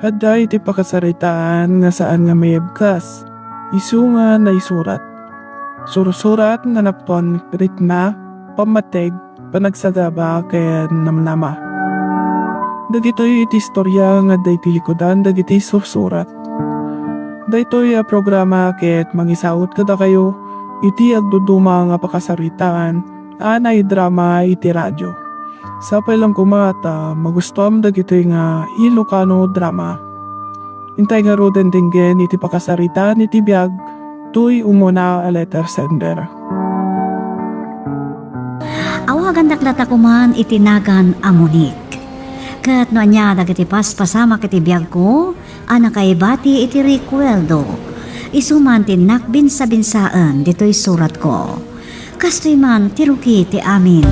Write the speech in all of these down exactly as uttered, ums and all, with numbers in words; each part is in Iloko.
Adda iti pakasaritaan nga saan nga mayabkas, isu nga naisurat. Sursurat nga nappuan ritma, pammateg, panagsagaba, ken namnama. Dagitoy iti istoria nga adda iti likudan dagiti sursurat. Daytoy a programa ket mangisaut kadakayo iti agduduma nga pakasaritaan a naidrama iti radio. Sapay lang koma ta magustuam dagitoy nga Ilocano drama. Intay ngaruden denggen iti pakasaritaan iti biag toy umuna a letter sender. Awagandak latta koman iti nagan a Monique. Ket no ania dagiti paspasamak iti biagko a nakaibati iti rekuerdo, isu man ti innak binsabinsaen ditoy suratko. Kastoy man ti rugi ti amin.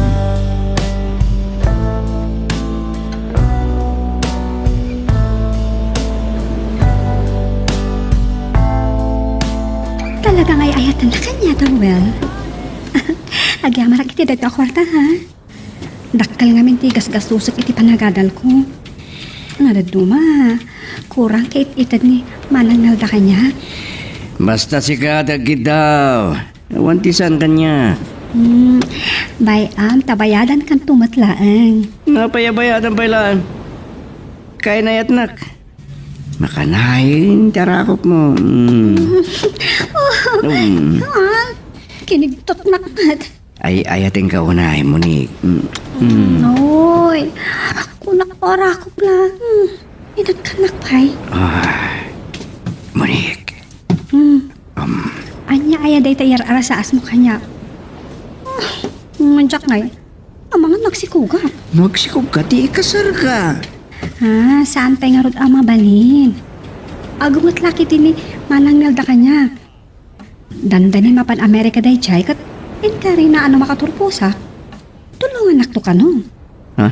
Talaga nga ay-ayatennak kaniak, Ruel. Agyamanak iti dagta a kuarta, ha? Dakkel ngamin ti gasgastusek iti panagadalko. Nga dadduma, kurang ka it-ited ni Manang Nelda kaniak. Basta sika, dagita. Awan ti saan kaniak. Hmm, bay-am, ta bayadankanto met laeng. Apay a bayadan pay laeng? Kainayatnak. Makanayon ti arakopmo. Mm. Mm. Ah, kinigtotnak met. Ay-ayatenka unay, Monique. Mm. Mm. Noy, kunak arakop laeng. Inatkannak pay. Ah, Monique. Hmm. Um. Ania aya dayta yar-arasaasmo kaniak? Ah, manjak ngay. Amangan nagsikogak. Nagsikogka ti ikasarka. Ah, saan pay ngarud a mabalin. Agunget la ketdi ni Manang Nelda kaniak. Dandani mapan Amerika daydiay ket inkarina a no makaturposak, tulongannakto kano. Ha?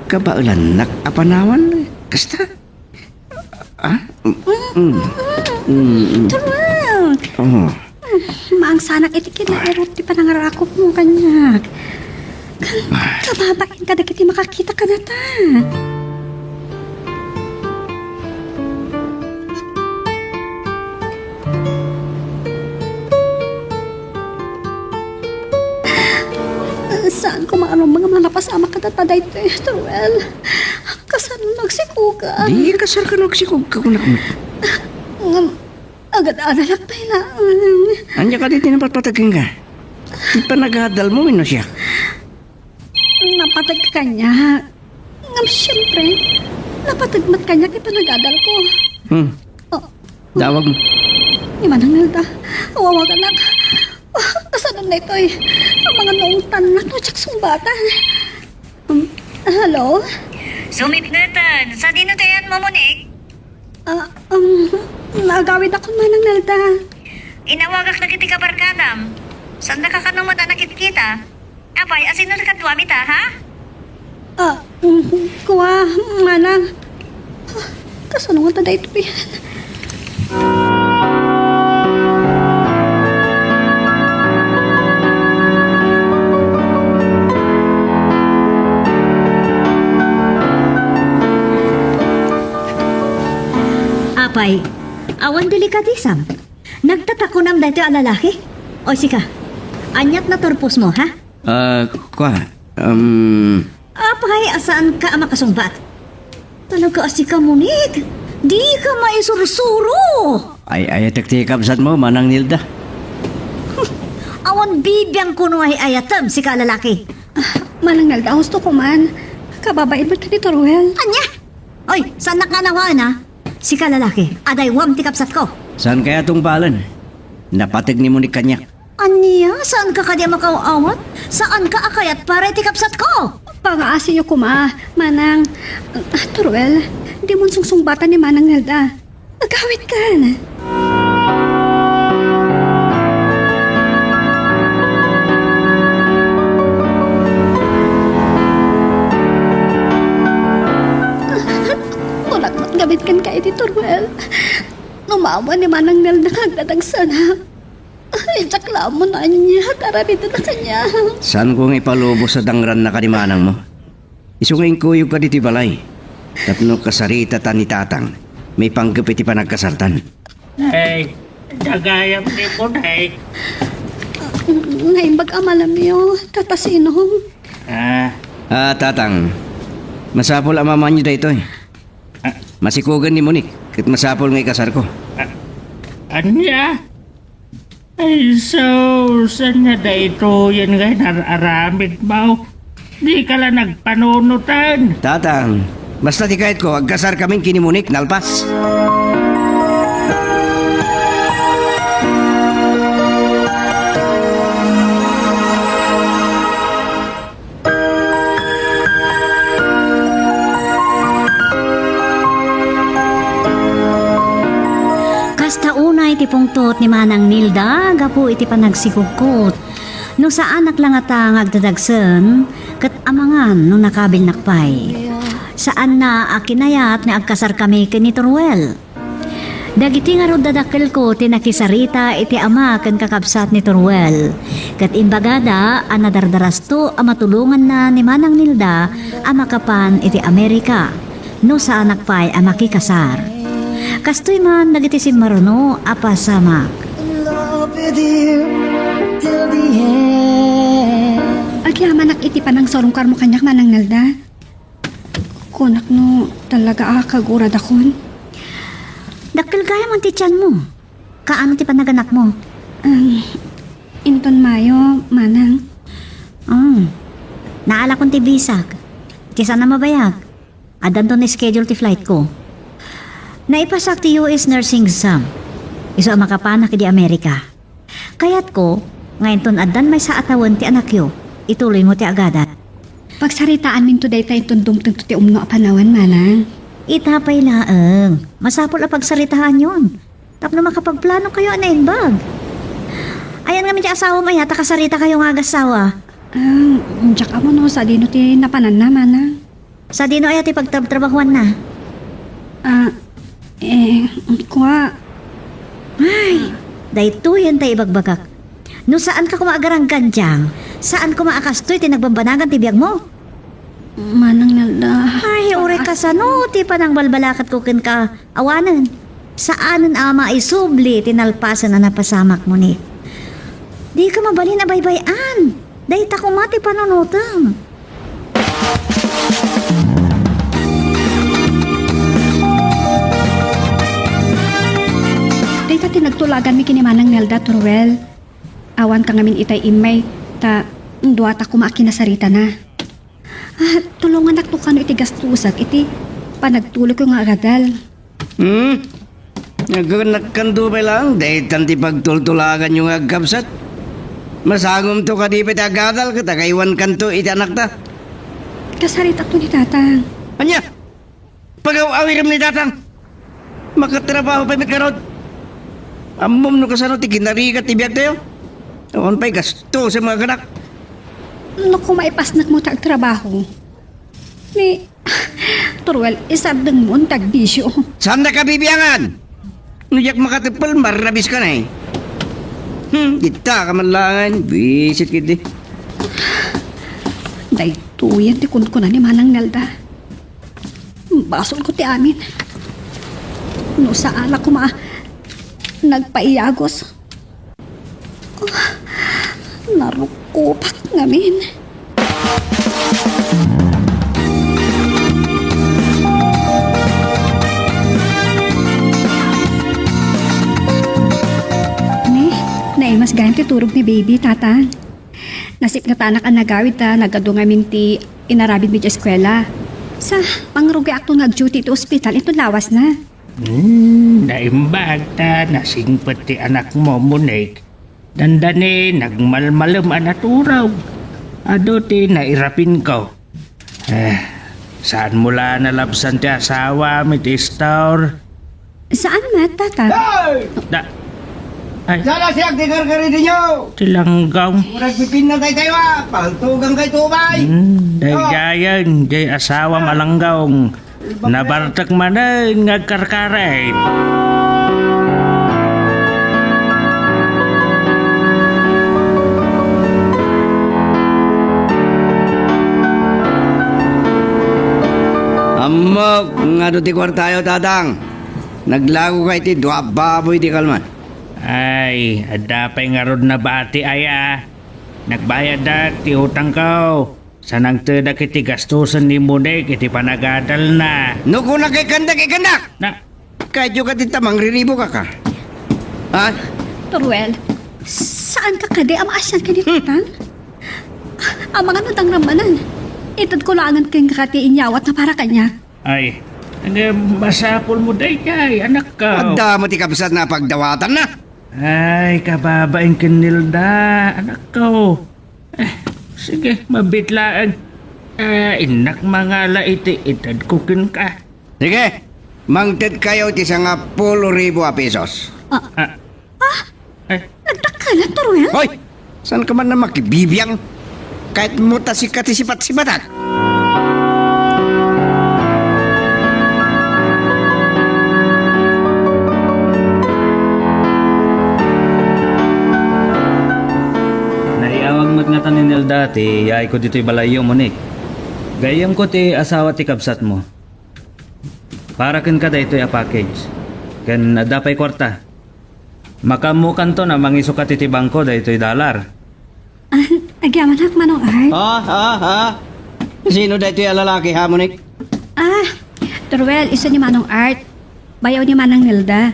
Kabaelannak a panawan? Kasta? Ah? Mm, mm, mm. Turang! Oh. Maangsanak iti kinairut ti panangarakopmo kaniak. Ka-, kababain kadagiti makakita kanata. Saan koma a rumbeng a manapasamak kadata daytoy, Ruel. Kasano nagsikogak? Di, kasar ka nagsikog ka, kunak met. Ngem, agad-adalak pay laeng. Ania kadi ti napatpateg kenka? Ti panagadalmo wenno siak? Napateg kaniak. Ngem, siempre, napateg met kaniak ti panagadalko. Hmm. Oh. Dawag mo. Ni Manang Nelda, awawaganak. Oh, kasano daytoy? Amangan no ungtannak no diak sungbatan. Um, hello? Sumitneten, sadino ti ayanmo, Monique? Ah, um, naagawidakon, Manang Nelda. Inawagak dagiti kabarkadam. Saannaka kano met a nakitkita? Apay, asino ti kaduami ta, ha? Ah, mm, kua, Manang. Ah, kasano ngata daytoy? Apay, awan delikadesam. Nagtatakonam daytoy a lalaki? O sika, aniat naturposmo, ha? Ah, kua, um, Apay a saanka a makasungbat? Talaga a sika, Monique, dika maisursuro! Ay-ayatek ti kabsatmo, Manang Nilda. Awan bibiangko no ay-ayatem, sika a lalaki. Ah, Manang Nilda, husto ko man. Kababain met kadi Toruel. Ania? Oy, saannak nga nawaen, a? Sika lalaki, adaywam ti kabsatko. Saan kaya tungpalen? Napateg ni Monique kaniak. Ania? Saanka kadi a makaaw-awat? Saanka a kayat para iti kabsatko? Pangaasiyo koma, Manang. Ah, Toruel, dimon sungsungbatan ni Manang Nelda. Agawidkan. Tulak met gabitkan ka iti Toruel. No maawan ni Manang Nelda nga agdadagsanak, ay, diak la ammo no ania ti aramidna kaniak. Saanko nga ipalubos a dangranna kadi manangmo. Isu nga inkuyogka ditoy balay. Tapno kasaritatan ni Tatang, maipanggep iti panagkasartan. Ay, dagayam ni Bunay. Naimbag a malamyo, Tata Sinong. Ah. Ah, Tatang, masapul a maamaanyo daytoy. Ah. Masikugen ni Monique, ket masapul nga ikasarko. Ah, ania? Ay, sus, ania daytoyen nga inar-aramidmo? Dika la nagpanunoten. Tatang, basta ti kayatko, agkasarkamin ken ni Monique nalpas. Kasta unay ti pungtot ni Manang Nilda gapu iti panagsikugkot. No saanak la ngata nga agdadagsen, ket amangan no nakabilnak pay. Saanna a kinayat nga agkasarkami ken ni Toruel. Dagiti ngarud a dakkelko ti nakisarita iti ama ken kakabsat ni Toruel, ket imbagada a nadardarasto a matulonganna ni Manang Nilda a makapan iti Amerika no saanak pay a makikasar. Kastoy man dagiti simmaruno a pasamak. Agyamanak iti panangsurungkarmo kaniak, Manang Nilda. Kunak no talaga a kaguradakon. Dakkel gayam ti tianmo. Kaano ti panaganakmo? Am, inton Mayo, Manang. Ah, naalakon ti bisak. Ti saan a mabayag. Addanto na-schedule ti flightko. Naipasak ti U S nursing exam. Isu a makapanak idi Amerika. Kayatko nga inton addan maysa a tawen ti anakyo, ituloymo ti agadal. Pagsaritaanminto dayta inton dumtengto ti umno a panawen, Manang. Ita pay laeng. Masapul a pagsaritaanyon. Tapno makapagplanokayo a naimbag. Ayan ngamin ti asawam aya ta kasaritakayo nga agassawa. Ah, diak ammo no sadino ti napananna, Manang. Sadino aya ti pagtrabtrabahuanna? Ah, eh, kua. Ay, daytoyen ta ibagbagak. No saanka koma agaranggandiang, saan koma a kastoy ti nagbambanagan ti biagmo. Manang Nilda. Ay, uray kasano ti panangbalbalakatko kenka awanen. Saanen a maisubli ti nalpasen a napasamakmo ni. Dika mabalin a baybay-an. Dayta koma ti panunotem. Dayta ti nagtulaganmi ken ni Manang Nilda, Toruel. Awanka ngamin itay immay, ta duata koma a kinasaritana. Ah, tulongannakto kano iti gastusak iti panagtuloyko nga agadal. Hmm? Nagkanakkanto pay laeng, daytan ti pagtultulaganyo nga agkabsat. Masangomto kadi pay ti agadal ket agaywankanto iti anakta. Kasaritakto ni Tatang. Ania? Pagaw-awirem ni Tatang. Makatrabaho pay met ngarud. Ammom no kasano ti ginarigat ti biagtayo? Awan pay gasto sa mga kanak. No koma ipasnekmo ta agtrabaho. Ni, Toruel, isardengmo ti agbisio. Saannaka bibiangan? No diak makatepel, marrabiska na eh. Hmm, dita ka man laeng, buisit kidi. Daytoyen ti kunkuna ni Manang Nilda. Basolko ti amin. No saanak koma a nagpaiyagos. Ah, narukkopak ngamin. Ni, naimas gayam ti turog ni baby, Tatang. Nasipngettanak a nagawid ta nagadu ngamin ti inaramidmi iti eskuela. Sa, pangrugiakto nga ag-duty iti ospital inton lawasna. Hmm, naimbag ta nasingpet ti anakmo, Monique. Dandani, nagmalmalem a naturog. Adu ti nairapinko. Eh, saanmo la nalabsan ti asawam iti store? Saan met, Tata? Hoy! Da-, ay. Saan a siak ti gargari dinyo? Ti langgong. Murag pipinna tayo tayo, ah. Paltugan kayo, tubay. Hmm, daydiayen, jay asawam a langgong. Nabartek manen nga agkarkarit. Ammok, nga adu ti kuartayo, Tatang. Naglagoka iti dua a baboy ti kalman. Ay, adda pay ngarud nabati aya. Nagbayadda ti utangko. Sa nangtedak iti gastusen ni Monique iti panagadalna. No kunak ikkandak, ikkandak! Na, Kadyo ka ti ta mangriribo ka ka. Ha? Toruel, saan ka kadi a maasian ken ni Tatang? Amangan no dangram manen. Itedko laengen kenka ti inyawatna para kaniak. Ay, ania, masapulmo daydiay, anakko. Adda met ti kabsatna a pagdawatanna. Ay, kababain ken Nilda, anakko. Eh, sige, mabiit laeng. Eh, innak mangala iti itedko kenka. Sige, mangtedkayo iti sangapulo ribu a pesos. Ah, Ah, eh, nagdakkelan, Toruel? Hoy! Saan ka man na makibibiang? Kahit mo ta sika ti sipat-sipatak. Naiawag met ngata ni Nilda ti yaayko ditoy balayyo, Monique. Gayyemko ti asawa ti kabsatmo. Para kenka daytoy a package. Ken adda pay kuarta. Makaammokanton a mangisukat iti bangko daytoy dalar. Ah, agyamanak, Manong Art. Ah, ah, ah. Sino daytoy a lalaki, ha, Monique? Ah, Toruel, isu ni Manong Art. Bayaw ni Manang Nilda.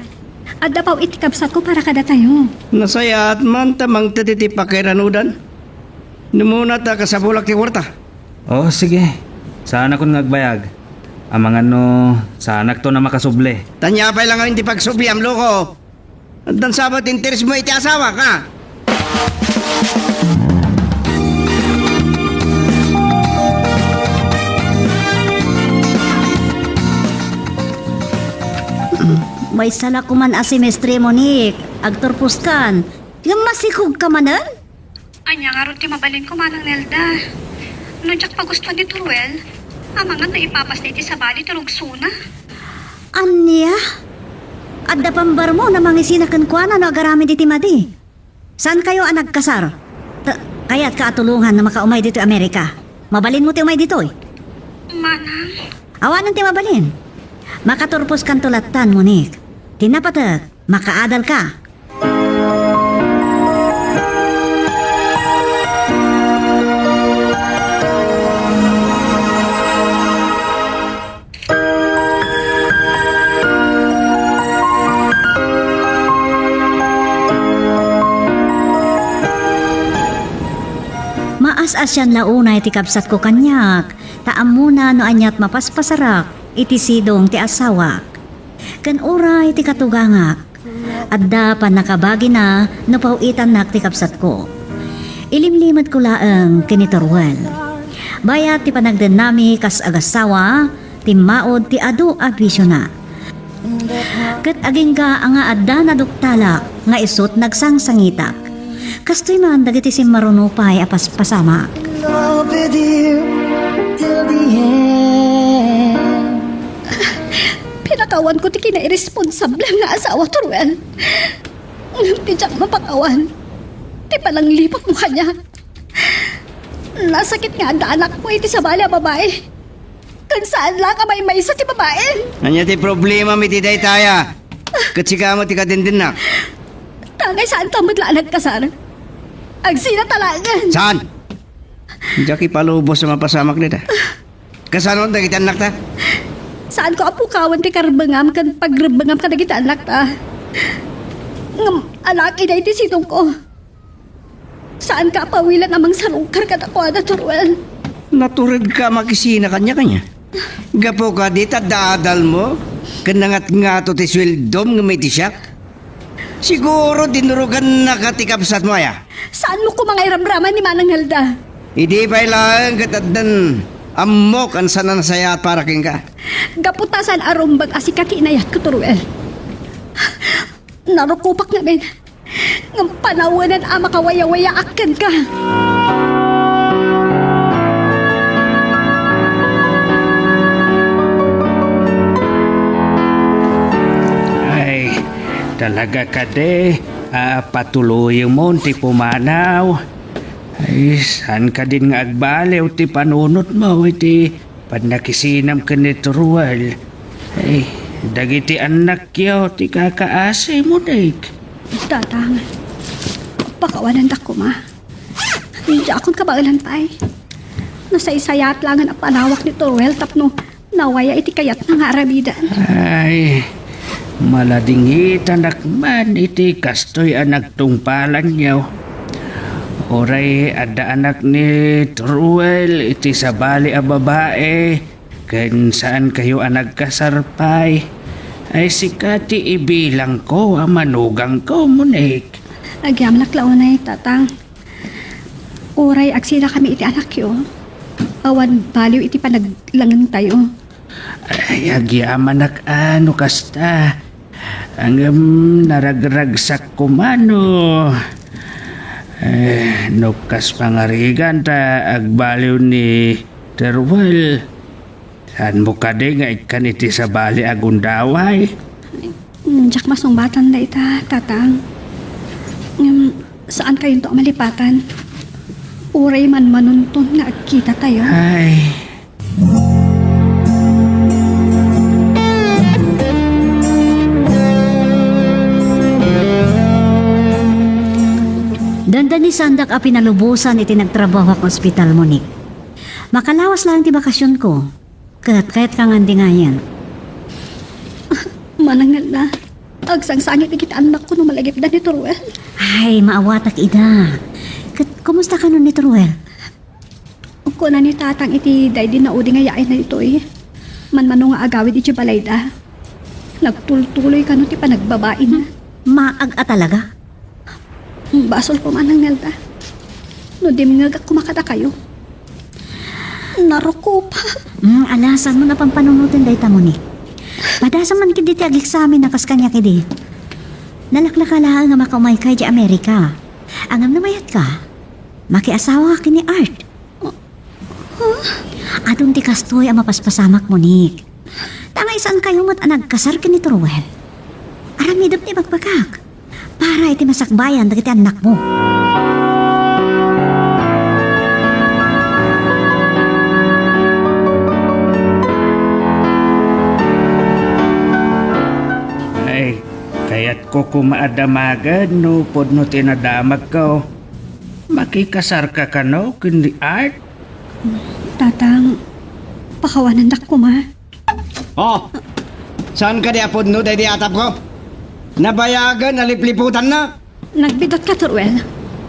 Adda pay iti kabsatko para kadatayo. Nasayaat man ta mangted iti pakairanudna. Numuna ta kasapulak ti kuarta. Oh, sige. Saanakon nga agbayag. Amangan no saanakton a makasubli. Ania pay la ngamin ti pagsubliam, loko? Addan sa met ti interesmo iti asawak, ha? Maysa la koman a semestre, Monique. Agturposkan. Ngem masikogka manen? Ania ngarud ti mabalinko, Manang Nelda? No diak pagustuan ni Toruel, amangan no ipapasna iti sabali ti rugsona. Ania? Adda pambarmo a mangisina kenkuana no agaramid iti madi? Saankayo a nagkasar? Ta-, kayatka a tulongan no makaumay ditoy Amerika. Mabalinmo ti umay ditoy? Manang. Awanen ti mabalin. Makaturposkanto lattan, Monique. Ti napatek, makaadalka. Maas-asian la unay ti kabsatko kaniak, ta ammona no aniat mapaspasarak iti sidong ti asawak. Ken uray ti katugangak, adda pannakabagina no paw-itannak ti kabsatko. Ilimlimetko laeng ken ni Toruel. Bayat ti panagdennami kas agassawa, timmaud ti adu a bisiona. Ket agingga a nga adda naduktalak nga isut' nagsangsangitak. Kastoy man dagiti simmaruno pay a paspasamak. Love with you till the end. Pinakawanko ti kinairesponsablem nga asawa, Toruel. Ngem ti diak mapakawan, ti panangliputmo kaniak. Nasakit nga adda anakmo iti sabali a babai. Ken saan laeng a maymaysa ti babai. Ania ti problemam iti daytaya? Ket sika met ti kadindinak. Tangay saanta met la a nagkasar. Agsinata laengen. Saan? Diak ipalubos a mapasamak dita. Kasano dagiti annakta? Saanko a pukawen ti karrubengam ken pagrebbengam kadagiti annakta. Ngem alak ida iti sidongko. Saanka a pawilen a mangsarungkar kadakuada, Toruel. Naturedka a makisina kaniak aya? Gapu kadi ta adda adalmo ken nangatngato ti sueldom ngem iti siak? Siguro dinurogannaka ti kabsatmo aya? Saanmo koma nga iramraman ni Manang Nelda? Idi pay laeng ket addan ammok a saan a nasayaat para kenka. Gapu ta saan a rumbeng a sika ti inayatko, Toruel. Narukopak ngamin. Ngem panawenen a makawayawayaak kenka. Ay, talaga kadi a patuloyemon ti pumanaw? Ay, saan kadin nga agbaliw ti panunotmo iti Pannakisinam ken ni Teruel. Ay, dagiti annakyo ti kakaasi, Monique. Tatang, pakawanandak koma. Diakon kabaelan pay. Nasaysayaat laengen a panawak ni Teruel tapno nawaya iti kayatna nga aramiden. Ay, maladingitanak man iti kastoy a nagtungpalanyo. Uray adda anak ni Teruel iti sabali a babae, ken saankayo a nagkasar pay, ay sika ti ibilangko a manugangko, Monique. Agyamanak la unay, Tatang. Uray agsinakami iti anakyo, awan baliw iti panaglangentayo. Ay, agyamanak a no kasta. Ngem naragragsak koma no, eh, no kas pangarigan ta agbaliw ni Teruel. Saanmo kadi nga ikkan iti sabali a gundaway? Mm, diak masungbatanda ita, Tatang. Ngem, saankayonto a malipatan. Uray manmanonton nga agkitatayo. Ay. Dandanisandak a pinalubosan iti nagtrabahoak nga ospital, Monique. Makalawas laeng ti bakasionko. Ket kayatka nga andingayen. Manangelda, agsangsangit dagiti annakko no malagipda ni Teruel. Ay, maawatak ida. Ket kumusta kano ni Teruel? Kuna ni Tatang iti daydi naudi nga yaayna ditoy, manmano nga agawid iti balayda. Nagtultuloy kano ti panagbabaina. Maag a talaga? Basol koma, Nangelda, no dimngegak koma kadakayo. Narukopam. Mm, ala, saanmo a pampanunoten dayta, Monique. Padasam man ketdi ti ageksamen a kas kaniak idi. Nalaklaka laeng a makaumayka idiay Amerika. Ngem no mayatka, makiasawaka ken ni Art. Huh? Adun ti kastoy a mapaspasamak, Monique. Ta nga saankayo met a nagkasar ken ni Teruel, aramidem ti ibagbagak para iti masakbayan dagiti annakmo. Ay, kayatko koma a damagen no pudno ti nadamagko. Makikasarka kano ken ni Art? Tatang, pakawanandak koma. Oh, saan kadi a pudno daydi atapko? Nabayagen a lipliputanna. Nagbidutka, Teruel.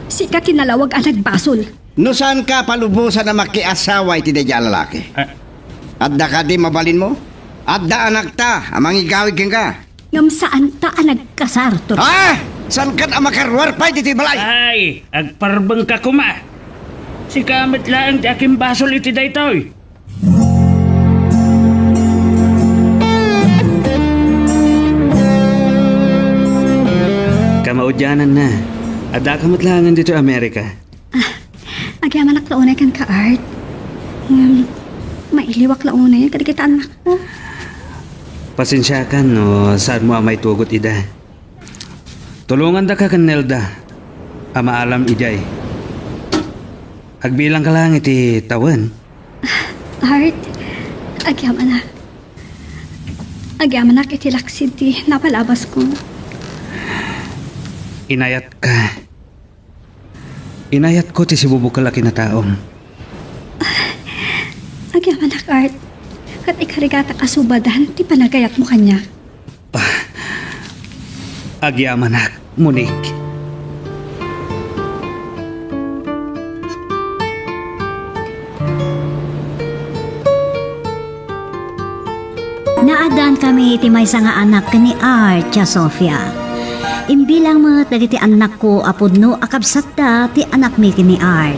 Sika ti nalawag a nagbasol. No saanka palubosan a makiasawa iti daydi a lalaki, ah, adda kadi mabalinmo? Adda anakta a mangigawid kenka. Ngem saanta a nagkasar, Teruel. Ah! Saankan a makaruar pay ditoy balay? Ay, agparbengka koma. Sika met laeng ti akimbasol iti daytoy. Kamaudiananna, addaka met laengen ditoy Amerika. Ah, agyamanak la unay kenka, Art. Ngem, mailiwak la unay kadagiti annakko. Pasensiakan no saanmo a maitugot ida. Tulongandaka ken Nelda a maalam idiay. Agbilangka laeng iti tawen. Art, agyamanak. Agyamanak iti laksid ti napalabasko. Inayatka. Inayatko ti sibubukel a kinataom. Agyamanak, Art. Ket ikarigatak a subadan ti panagayatmo kaniak. Pa, agyamanak, Monique. Naaddankami iti maysa nga anak ken ni Art, Tia Sofia. Imbilang met dagiti annakko a pudno a kabsatda ti anakmi ken ni Art.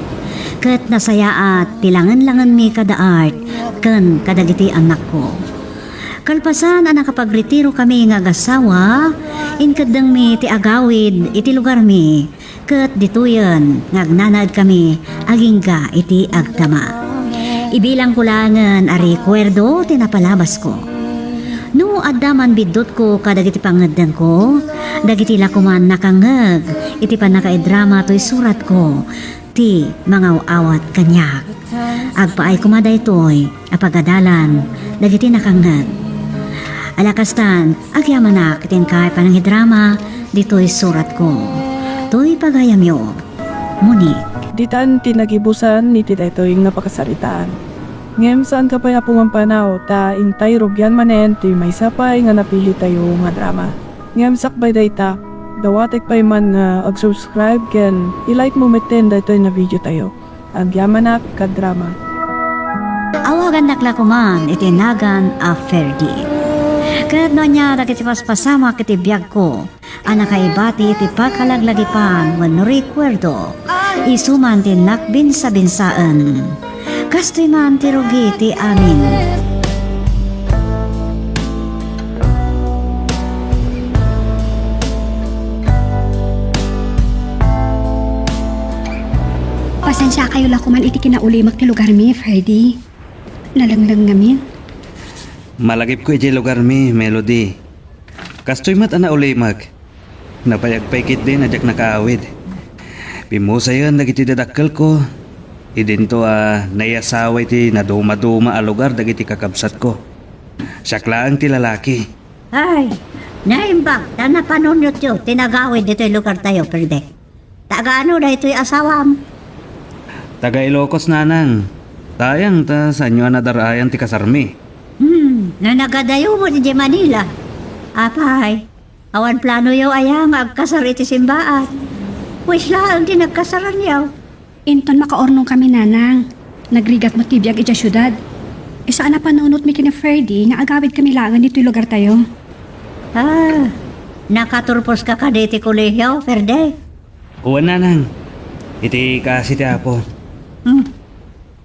Ket nasayaat ti langen-langenmi kada Art ken kadagiti annakko. Kalpasan a nakapagretirokami nga agassawa, inkeddengmi ti agawid iti lugarmi. Ket ditoyen nga agnanaedkami agingga iti agtama. Ibilangko laengen a rekuerdo ti napalabasko. No adda man biddutko kadagiti pangngeddengko, dagiti la koman nakangngeg iti pannakaidrama toy suratko, ti mangaw-awat kaniak. Agpaay koma daytoy a pagadalan dagiti nakangnget. Ala kastan, agyamanak iti inkay panangidrama ditoy suratko. Toy pagayamyo, Monique. Ditan ti nagibusan iti daytoy nga pakasaritaan. Ngem saanka pay, Apo, nga ampanaw, ta intay rugian manen ti maysa pay nga napilitayo nga drama. Ngem sakbay dayta, dawatek pay man nga ag-subscribe ken i-like mo metten daytoy nga video tayo. Agyamanak, kadrama. Awagannak la koman iti nagan a Ferdy. Ket no ania dagiti paspasamak iti biagko a nakaibati iti pakalaglagipan wenno rekuerdo, isu man ti nakbinsabinsaen. Kastoy man ti rugi ti amin. Pasensiakayo la koman iti kinaulimek ti lugarmi, Ferdy. Nalengleng ngamin. Malagipko idiay lugarmi, Melody. Kastoy met a naulimek. Napayag pay ketdin a diak nakaawid. Pimmusayen dagiti dadakkelko. Idinto a naiyasawa iti nadumaduma a lugar dagiti kakabsatko. Siak laeng ti lalaki. Ay, naimbag ta napanunotyo ti nagawid ditoy lugartayo, Ferdy. Taga ano daytoy asawam? Taga Ilocos, nanang. Sayang ta saanyo a nadar-ayan ti kasarmi. Hmm, no nagadayo met idiay Manila. Apay, awan planoyo aya nga agkasar iti simbaat? Hues laeng ti nagkasaranyo. Inton makaurnongkami, nanang. Nagrigat met ti biag idiay siudad. Isu a napanunotmi ken ni Ferdy nga agawidkami laengen ditoy lugartayo. Ah, nakaturposka kadi iti kolehio, Ferdy? Wen, nanang. Iti kaasi ti Apo. Hmm.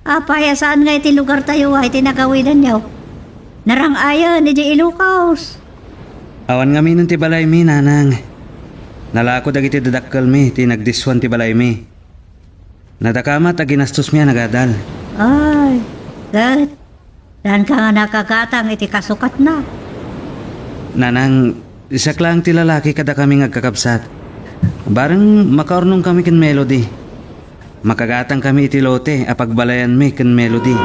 Apay a saan nga iti lugartayo a iti nagawidanyo? Narang-ayen idiay Ilocos. Awan ngaminen ti balaymi, nanang. Nalako dagiti dadakkelmi ti nagdissuan ti balaymi. Nadakamat a ginastosmi a nagadal. Ay, ket saanka nga nakagatang iti kasukatna? Nanang, siak laeng ti lalaki kadakami nga agkakabsat. Bareng makaurnongkami ken Melody. Makagatangkami iti lote a pagbalayanmi ken Melody.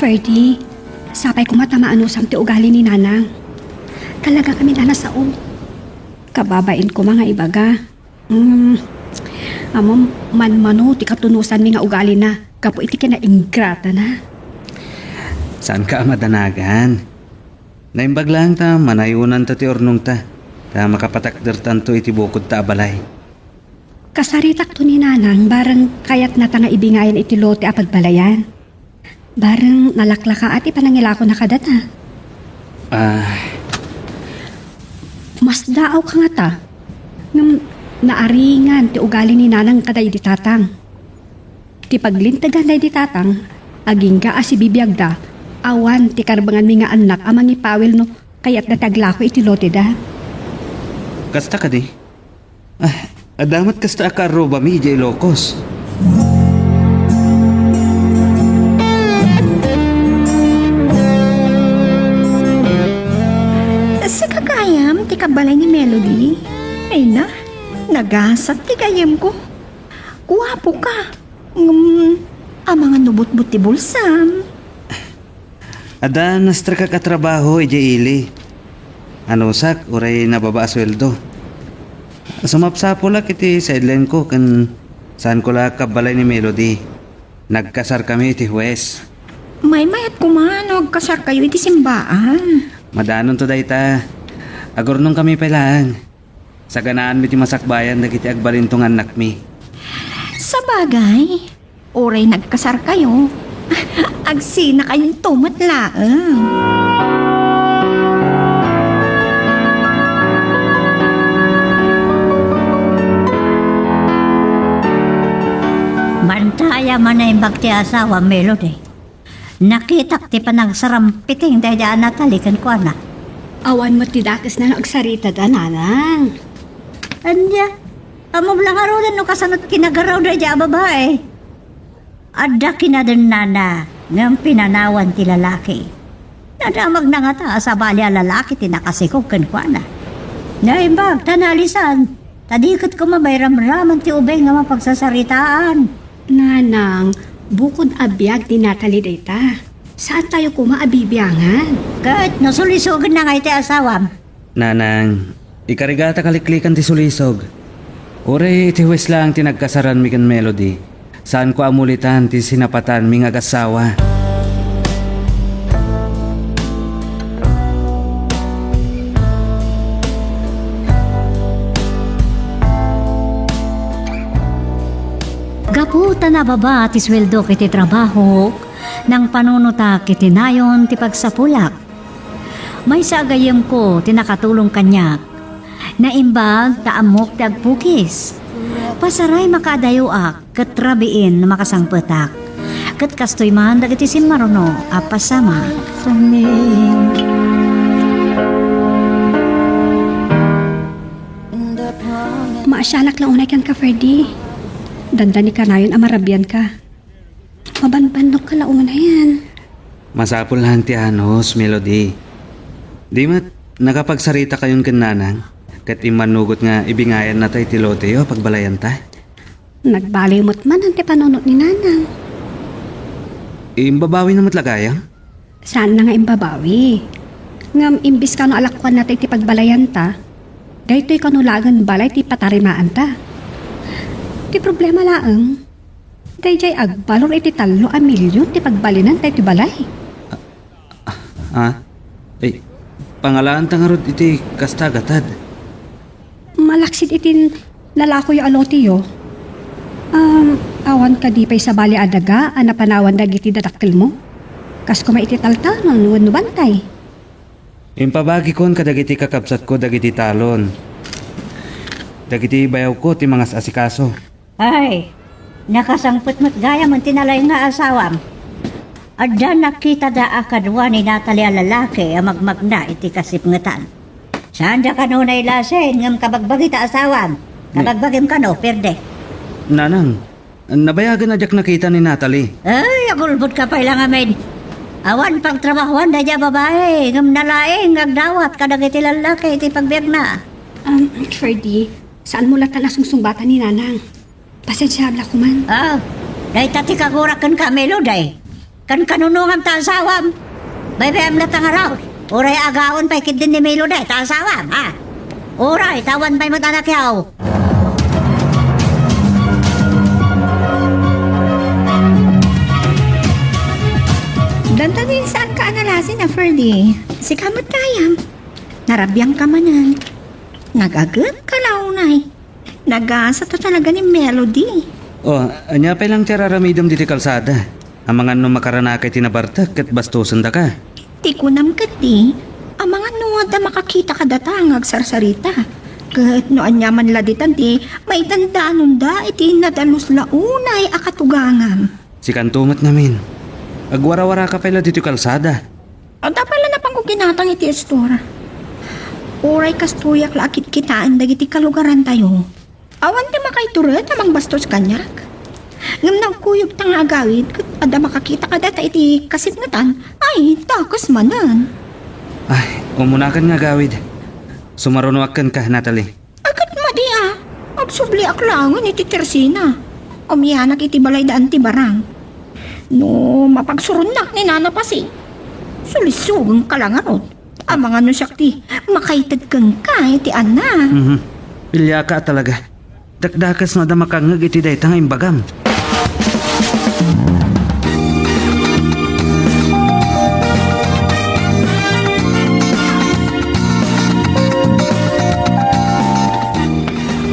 Ferdy, sapay koma ta maanusam ti ugali ni Nanang. Talaga kami a nasao. Kababain koma nga ibaga. Mm, ammom, manmano ti katunosanmi nga ugalina gapu iti kinaingratana. Saanka a madanagan. Naimbag laeng ta manayonanta ti urnongta, ta makapatakdertanto iti bukodta a balay. Kasaritakto ni Nanang bareng kayatnata nga ibingayan iti lote a pagbalayan. Bareng nalaklakaat ti panangilakona kadata. Ah. Masdaawka ngata, ngem naaringan ti ugali ni Nanang kadaydi Tatang. Ti paglintegan daydi Tatang, agingga a sibibiagda, awan ti karbenganmi nga annak a mangipawil no kayatda ti aglako iti loteda. Kasta kadi? Ah, adda met kasta a kaarrubami idiay Ilocos. Sika gayam ti kabalay ni Melody. Ay na, nagasat ti gayyemko. Guapoka. Ngem, amangan no butbut ti bulsam. Adda naestrekak a trabaho idiay ili. Anusak, uray nababa a sueldo. Sumapsapulak iti sideline ko ken saanko la kabbalay ni Melody. Nagkasarkami iti Huwes. Maymayat koma no agkasarkayo iti simbaan. Madanonto dayta. Agurnongkami pay laeng. Saganaanmi ti masakbayan dagiti agbalinto nga annakmi. Sabagay, uray nagkasarkayo, agsinakayonto met laeng. Mantaya manaimbag ti asawa, Melody. Nakitak ti panagsarampiting daydi a Natalie kenkuana. Awan met ti dakesna no agsaritada, nanang. Ania? Ammom la ngaruden no kasano ti kinagaraw daydi a babai. Adda kinadennana. ngem pinanawan ti lalaki. Nadamagna ngata a sabali a lalaki ti nakasikog kenkuana. Naimbag ta naalisan, ta di ket koma mairamraman ti ubing nga mapagsasaritaan. Nanang, bukod a biag ni Natalie dayta, saantayo koma a bibiangan. Ket no sulisogenna nga iti asawam? Nanang, ikarigata kaliklikan ti sulisog. Uray iti huwes laeng ti nagkasaranmi ken Melody, saanko a mulitan ti sinapatanmi nga agassawa. Gapu ta nababa ti sueldok iti trabahok, nangpanunotak iti nayon ti pagsapulak. Maysa a gayyemko ti nakatulong kaniak. Naimbag ta ammok ti agpukis. Pasaray makaadayoak ket rabiin no makasangpetak. Ket kastoy man dagiti simmaruno a pasamak. Maasianak la unay kenka, Ferdy. Dandani kanayon a marabianka. Mabanbannokka la unayen. Masapul laeng ti anus, Melody. Di met, nakapagsaritakayon ken Nanang, ket immanugot nga ibingayannata iti loteyo a pagbalayanta. Nagbaliw met manen ti panunot ni Nanang. Imbabawina met la gayam? Saanna nga imbabawi. Ngem imbis kano a lakuannata iti pagbalayanta, daytoy kano laengen balay ti patarimaanta. Ti problema laeng, daydiay agbalor iti tallo a milion ti pagbalinanta iti balay. Ah? Eh, pangalaanta ngarud iti kasta a gatad? Malaksid iti lalakoyo a loteyo. Um, awan kadi pay sabali a daga a napanawan dagiti dadakkelmo? Kas koma iti taltalon wenno bantay. Impabagikon kadagiti kakabsatko dagiti talon. Dagiti bayawko ti mangas-asikaso. Ay, nakasangpet met gayam ti nalaing nga asawam. Adda nakitada a kadua ni Natalie a lalaki a magmagna iti kasipngetan. Saanda kanunay lasin ngem kabagbagi ta asawam. Ni- Kabagbagim kano, Ferdy. Nanang, nabayagen a diak nakita ni Natalie. Ay, agulbodka pay la ngamin. Awan pagtrabahoan daydiay a babai, ngem nalaing nga agdawat kadagiti lallaki iti pagbiagna. Um, Ferdy, saanmo latta a sungsungbatan ni Nanang? Pasensiaam la koman. Ah, dayta ti kagurak kenka, Melody. Kankanunongam ta asawam. Baybay-am latta ngarud. Uray agaon pay ketdin ni Melody ta asawam, ha? Uray, ta awan pay met a nakiaw. Dandani, saanka a nalasin a, Ferdy? Sika met gayam. Narabiangka manen. Nagagetka la unay. Nagasat talaga ni Melody. Oh, ania pay lang ti ar-aramidem ditoy kalsada? Amangan no makaranaka iti nabartek ket bastosendaka. Ti kunam ketdi, amangan no adda makakita kadata nga agsarsarita. Ket no ania man la ditan ti maidandanonda iti nadalus la unay a katugangam. Sikanto met ngamin. Agwarawaraka pay la ditoy kalsada. Adda pay la napanko ginatang iti istor. Uray kastoyak la a kitkitaen dagiti kalugarantayo. Awan ti makaitured a mangbastos kaniak. Ngem nagkuyogta nga agawid ket adda makakita kadata iti kasipngetan, ay, dakes manen. Ay, umunakan nga agawid. Sumarunoak kenka, Natalie. Ay, ket madi a, agsubliak laengen iti tersina. Umianak iti balay da Anti Barang. No mapagsuronnak ni Nana Pasi, sulisogenka la ngarud. Amangan no siak ti makaited kenka iti anna. Mhm. Piliaka talaga. Dakdakes no adda makangngeg iti dayta nga imbagam.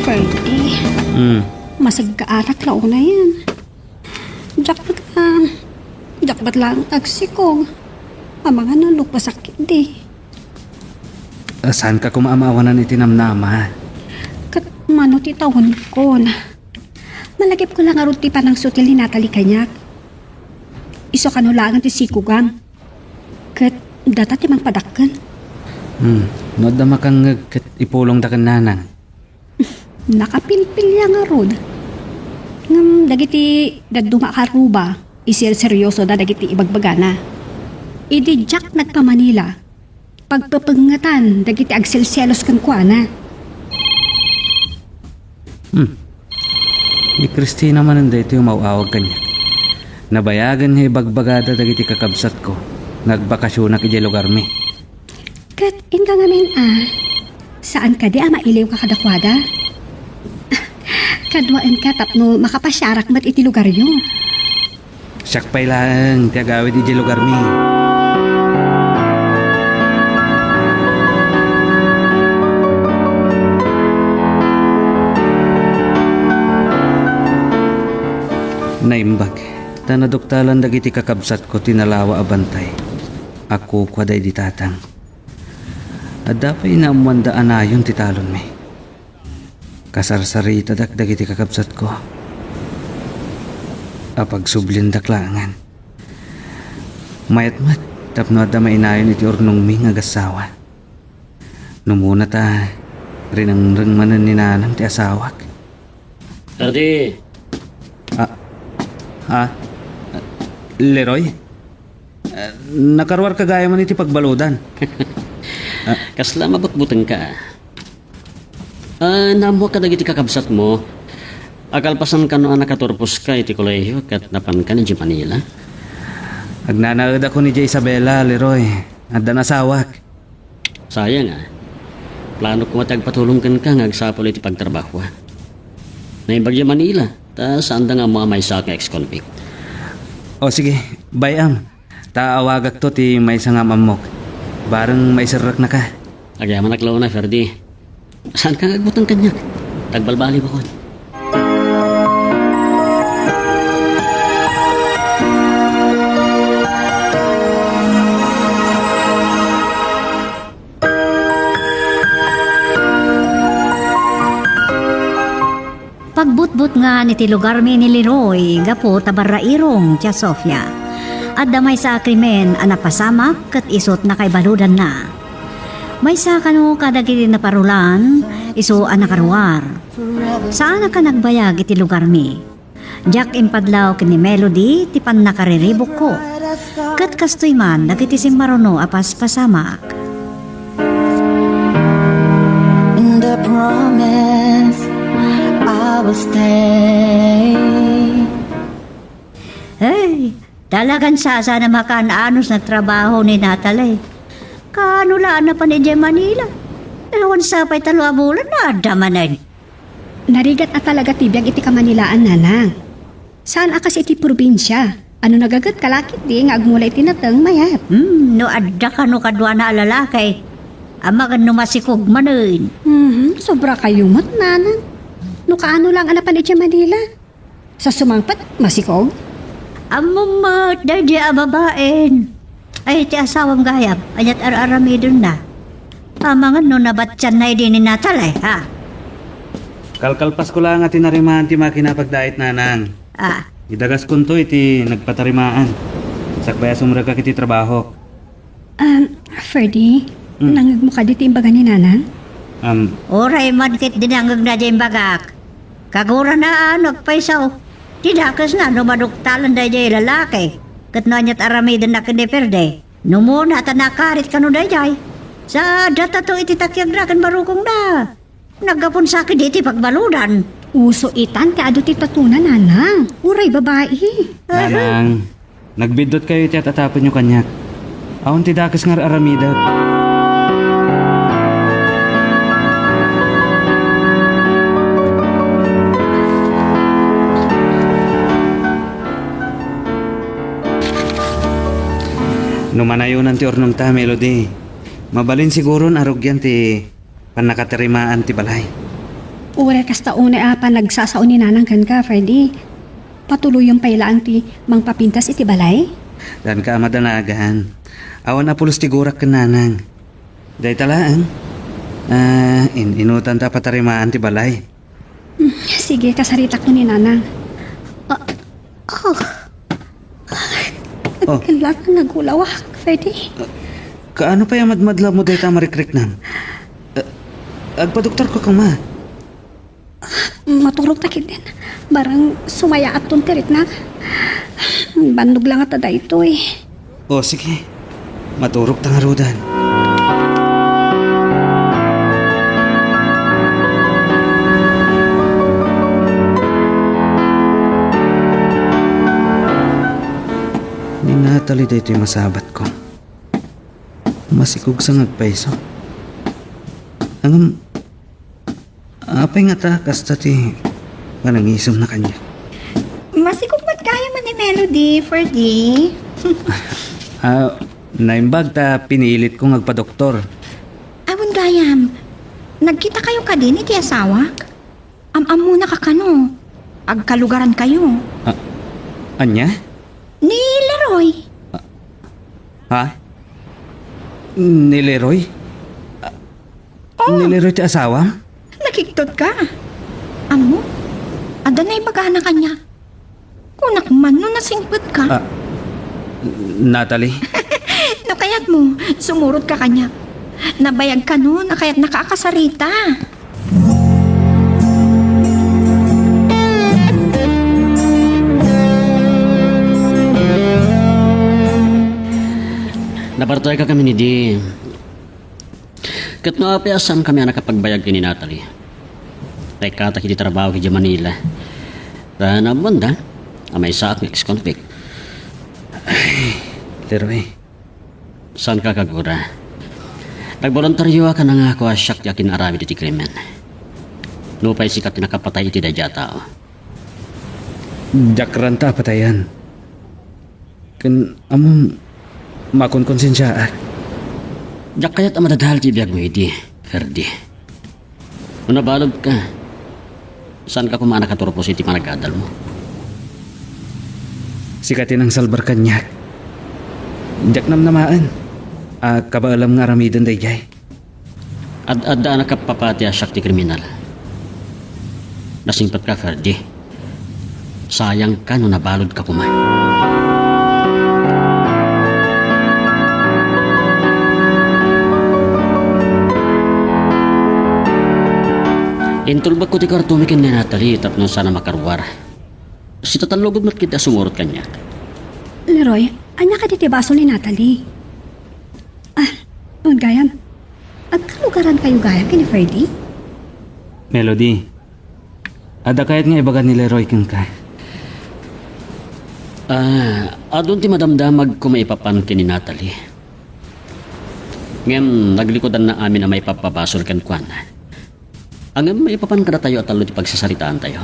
Ferdy, Hmm. Masagkaanak la unayen. Diak met, ah, diak met laeng agsikog. Amangan no lupasak di. Ah, saanka koma a maawanan iti namnama? Ket mano ti tawenkon? Malagipko la ngarud ti panangsutil ni Natalie kaniak. Isu kano laengen ti sikogam. Ket data ti mangpadakkel. Hmm, no adda makangngeg ket ipulongda ken Nanang. Nakapilpilia ngarud. Ngem dagiti dadduma a karuba, Iserseryosoda dagiti ibagbagana. Idi diak nagpa-Manila, pagpepengngetan dagiti agselselos kenkuana. Hmm. Ni Christina manen daytoy umaw-awag kaniak. Nabayagen nga ibagbagada dagiti kakabsatko nga agbakasionak idiay lugarmi. Ket inka ngamin a, saan kadi a mailiwka kadakuada? Kaduaenka tapno makapasiarak met iti lugaryo. Siak pay laeng ti agawid idiay lugarmi. Naimbag, ta naduktalan dagiti kakabsatko ti nalawa a bantay a kukuada idi tatang. Adda pay naammoanda a nayon ti talonmi. Kasarsaritadak dagiti kakabsatko a pagsubliendak laengen. Mayat met tapno adda mainayon iti urnongmi nga agassawa. No umuna ta, rinengreng manen ni nanang ti asawak. Ferdy! Ah, ah, Leroy? Ah, nakaruarka gayam iti pagbaludan. Ah. Kasla mabutbutengka. Ah, naammoak kadagiti kakabsatmo. Akalpasan kano a nakaturposka iti kolehio ket napanka idiay Manila. Agnanaedakon idiay Isabela, Leroy. Addan asawak. Sayang a. Planok koma ti agpatulong kenka nga agsapul iti pagtrabahoa. Naimbag idiay Manila, ta saanda nga ammo a maysa nga ex-convict. O sige, bay-am. Ta awagakto ti maysa nga am-ammok. Bareng maiserreknaka. Agyamanak la unay, Ferdy. Saanka nga agbuteng kaniak? Tagbalbaliwakon. Pagbutbutngan iti lugarmi ni Leroy gapu ta barrairong ti Sofia. Adda maysa a krimen a napasamak ket isut' nakaibaludanna. Maysa kano kadagiti naparulan, isu a nakaruar. Saanak a nagbayag iti lugarmi. Diak impadlaw ken ni Melody ti pannakariribukko. Ket kastoy man dagiti simmaruno a paspasamak. And I promise I will stay. Hey, talagan sasaan a makaan-anos nagtrabaho ni Natalie. Kaano la a napan idiay Manila? Awan sa pay tallo a bulan, adda manen. Narigat a talaga ti biag iti kamanilaan, nanang. Saan a kas iti probinsia. Ano nagaget ka lakit di nga agmula iti nateng mayat? Hmm, no adda kano kaduana a lalaki, amangan no masikog manen. Mhm, sobra kayo met, nanang. No kaano lang a napan idiay Manila? Sa sumangpet, masikog? Ammom met, daydi a babaen. Ay, ti asawam gayam, aniat ar-aramidenna. Amangan no nabatianna idi ni Natalie, ha? Kalkalpasko laeng a tinarimaan ti makina pagdait, nanang. Ah. Idagaskonto iti nagpatarimaan. Sakbay a sumrekak iti trabahok. Um, Ferdy, Hmm. nangngegmo kadi ti imbaga ni Nanang? Um, Uray man ket dinangngegna diay imbagak. Kagurana a no agpayso ti dakesna no maduktalan daydiay lalaki ket no aniat aramidenna ken ni Ferdy. No umuna ta nakarit kano daydiay. Sa datato iti takiagna ken barukongna. Naggapunsa ketdi iti pagbaludan. Uso itan ti adu ti tatuna, Nanang. Uray babai. Nanang, nagbiddutkayo iti at-atapenyo kaniak. Awan ti dakes nga ar-aramidek. No manayonan ti urnongta, Melody, mabalin siguron a rugian ti pannakatarimaan ti balay. Uray kasta unay a panagsasao ni Nanang kenka, Ferdy. Patuloyem pay laeng ti mangpapintas iti balay? Danka a madanagan. Awan a pulos ti gurak ken Nanang. Dayta laeng. Ah, in-inutanta a patarimaan ti balay. Hmm, sige, kasaritakto ni Nanang. Ah, ah. Oh. Kailangan nagulawak, Ferdy. Kaano pay a madmadla mo dayta a marikriknam? Ah, agpadoktorka koma. Maturog ta ketdin. Barang sumayaatton ti riknak. Bannog la ngata daytoy. O, sige. Maturog ta ngaruden. Ni Natalie daytoy masabatko. Masikog sa nga agpayso. Ngem, apay ngata kasta ti panangisemna kaniak? Masikog met gayam a ni Melody, Ferdy. Ah, naimbag ta pinilit ko nga agpadoktor. Awan gayam, nagkitakayo kadin iti asawak? Am-ammonaka kano? Agkalugarankayo? Ah, ania? Ni Leroy. Ha? Ni Leroy? Ah, Oh. Ni Leroy ti asawam? Nakiktotka? Ammo? Adda naibagana kaniak. Kunak man no nasingpetka. Ah, Natalie? No kayatmo, sumurotka kaniak. Nabayag kano a kayatnaka a kasarita. Nabartayka kami ni Di. Ket no apay a saankami a nakapagbayag ken ni Natalie? Naikkatak iti trabaho idiay Manila. Ta naammoanda a maysaak nga ex-convict. Ay, Leroy. Saanka kagura. Nagboluntarioak a nangako a siak ti akin-aramid iti krimen. Nupay sika ti nakapatay iti daydiay a tao. Diak ranta a patayen. Ken ammom, makonkonsensiaak. Diak kayat a madadael ti biagmo idi, Ferdy. No nabaludka, saanka koma a nakaturpos iti panag-adalmo? Sika ti nangsalbar kaniak. Diak namnamaen a kabaelam nga aramiden daydiay. Ad-adda a nakappapati a siak ti kriminal. Nasingpetka, Ferdy. Sayangka no nabaludka koma. Intulbekko ti kartomi ken ni Natalie tapno saanna makaruar. Sitatallogod met ketdi a sumurot kaniak. Leroy, ania kadi ti basol ni Natalie? Ah, awan gayam. Agkalugarankayo gayam ken ni Ferdy? Melody, adda kayat nga ibaga ni Leroy kenka? Ah, adun ti madamdamagko maipapan ken ni Natalie. Ngem naglikudanna amin a maipabpabasol kenkuana. Ngem maipapan kadatayo a tallo ti pagsasaritaantayo.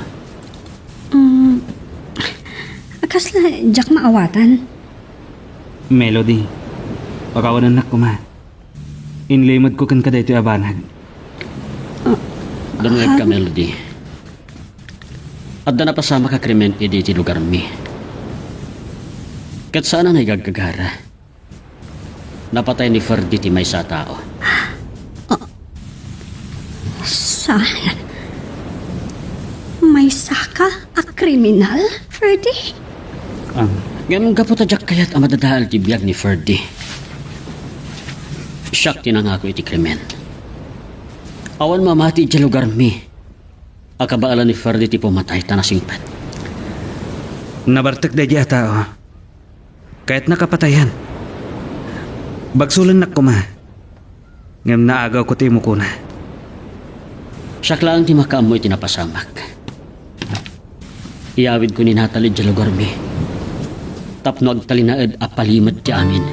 Mm, kasla diak maawatan. Melody, pakawanennak koma. Inlimedko kenka daytoy a banag. Ah, Dumngegka, ah. Melody. Adda napasamak a krimen idi iti lugarmi. Ket saan a naigagagara. Napatay ni Ferdy ti maysa a tao. Ah, saan? Maysaka a kriminal, Ferdy? Ah. Ngem gapu ta diak kayat a madadael ti biag ni Ferdy, siak ti nangako iti krimen. Awan mamati idiay lugarmi a kabaelan ni Ferdy ti pumatay ta nasingpet. Nabartek daydiay a tao. Kayatnak a patayen. Bagsolennak koma. Ngem naagawko ti imukona. Siak laeng ti makaammo iti napasamak. Iyawidko ni Natalie idiay lugarmi tapno agtalinaed a palimed ti amin.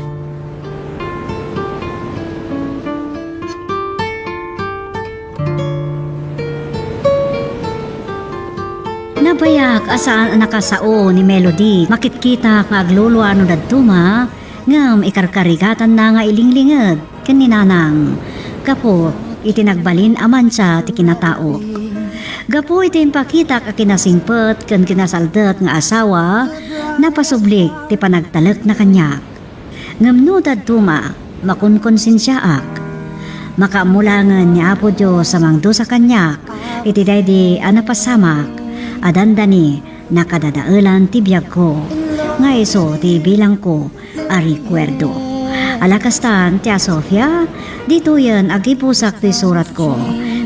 Nabayak a saan a nakasao ni Melody. Makitkita nga aglulua no dadduma, ngem ikarkarigatanna nga ilinglinged ken ni Nanang gapu iti nagbalin a mansa ti kinataok. Gapu iti impakitak a kinasingpet ken kinasaldet nga asawa, napasublik ti panagtalekna kaniak. Ngem no dadduma, makonkonsensiaak. Makaammo laengen ni Apo Dios a mangdusa kaniak iti daydi a napasamak a dandani nakadadaelan ti biagko, nga isu ti ibilangko a rekuerdo. Ala kastan, Tia Sofia, ditoyen agibusak ti suratko,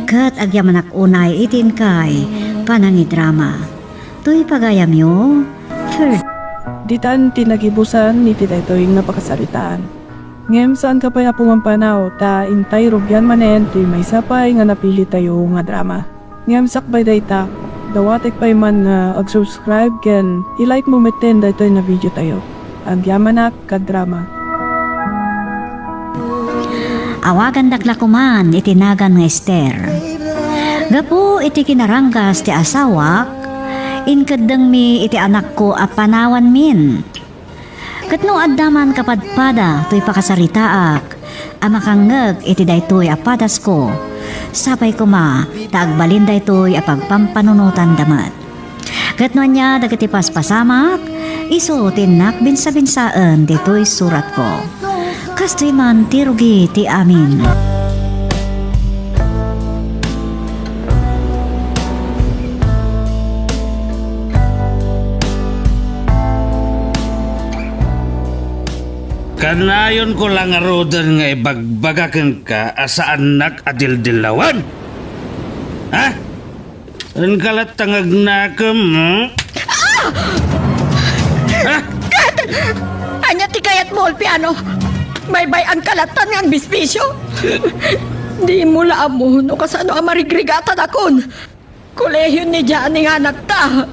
ket agyamanak unay iti inkay Panangidrama. Toy pagayamyo, Fer. Ditan ti nagibusan iti daytoy nga pakasaritaan. Ngem saanka pay, Apo, nga ampanaw, ta intay rugian manen toy maysa pay nga napilitayo nga drama. Ngem sakbay dayta, dawatek pay man nga ag-subscribe ken i-like mo metten daytoy nga videotayo. Agyamanak, kadrama. Awagandak la koman iti nagan nga Ester. Gapu iti kinaranggas ti asawak, inkeddengmi iti anakko a panawanmin. Ket no adda man kapadpada toy pakasaritaak a makangngeg iti daytoy a padasko, sapay koma ta agbalin daytoy a pagpampanunotanda met. Ket no ania dagiti paspasamak, isu ti innak binsabinsaen ditoy suratko. Kastoy man ti rugi ti amin. Kanayonko la ngaruden nga ibagbaga kenka a saannak a dildillawen? Ha? Saan ka latta nga agnakem, hmm? Ah! Ha? Ket ania ti kayatmo, Ulpiano? Baybay-anka latta nga agbisbisio? Dimo la ammo no kasano a marigrigatanakon. Kolehion ni Johnny nga anakta.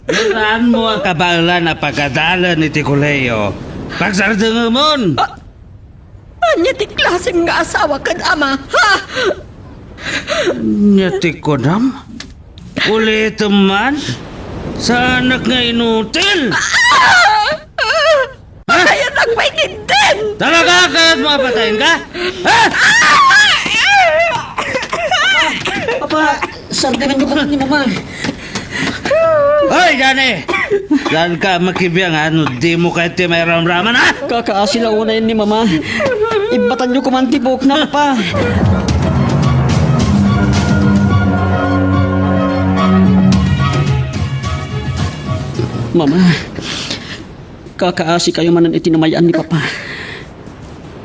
No saanmo a kabaelan a pagadalen iti kolehiyo, pagsardengemon! Ah! Ania ti klasem nga asawa ken ama, ha? Ania ti kunam? Ulitem man? Saanak nga inutil! Ah! Patayennak pay ketdin! Talaga kayatmo a patayenka? Ha? Papa, sardenganyo koma ni Mama. Hoy, Johnny! Saanka makibiang, ha, no dimo kayat ti mairamraman, ha? Kakaasi la unay ni Mama. Ibbatanyo koman ti buokna, Papa. Mama, kakaasikayo manen iti namayaan ni Papa.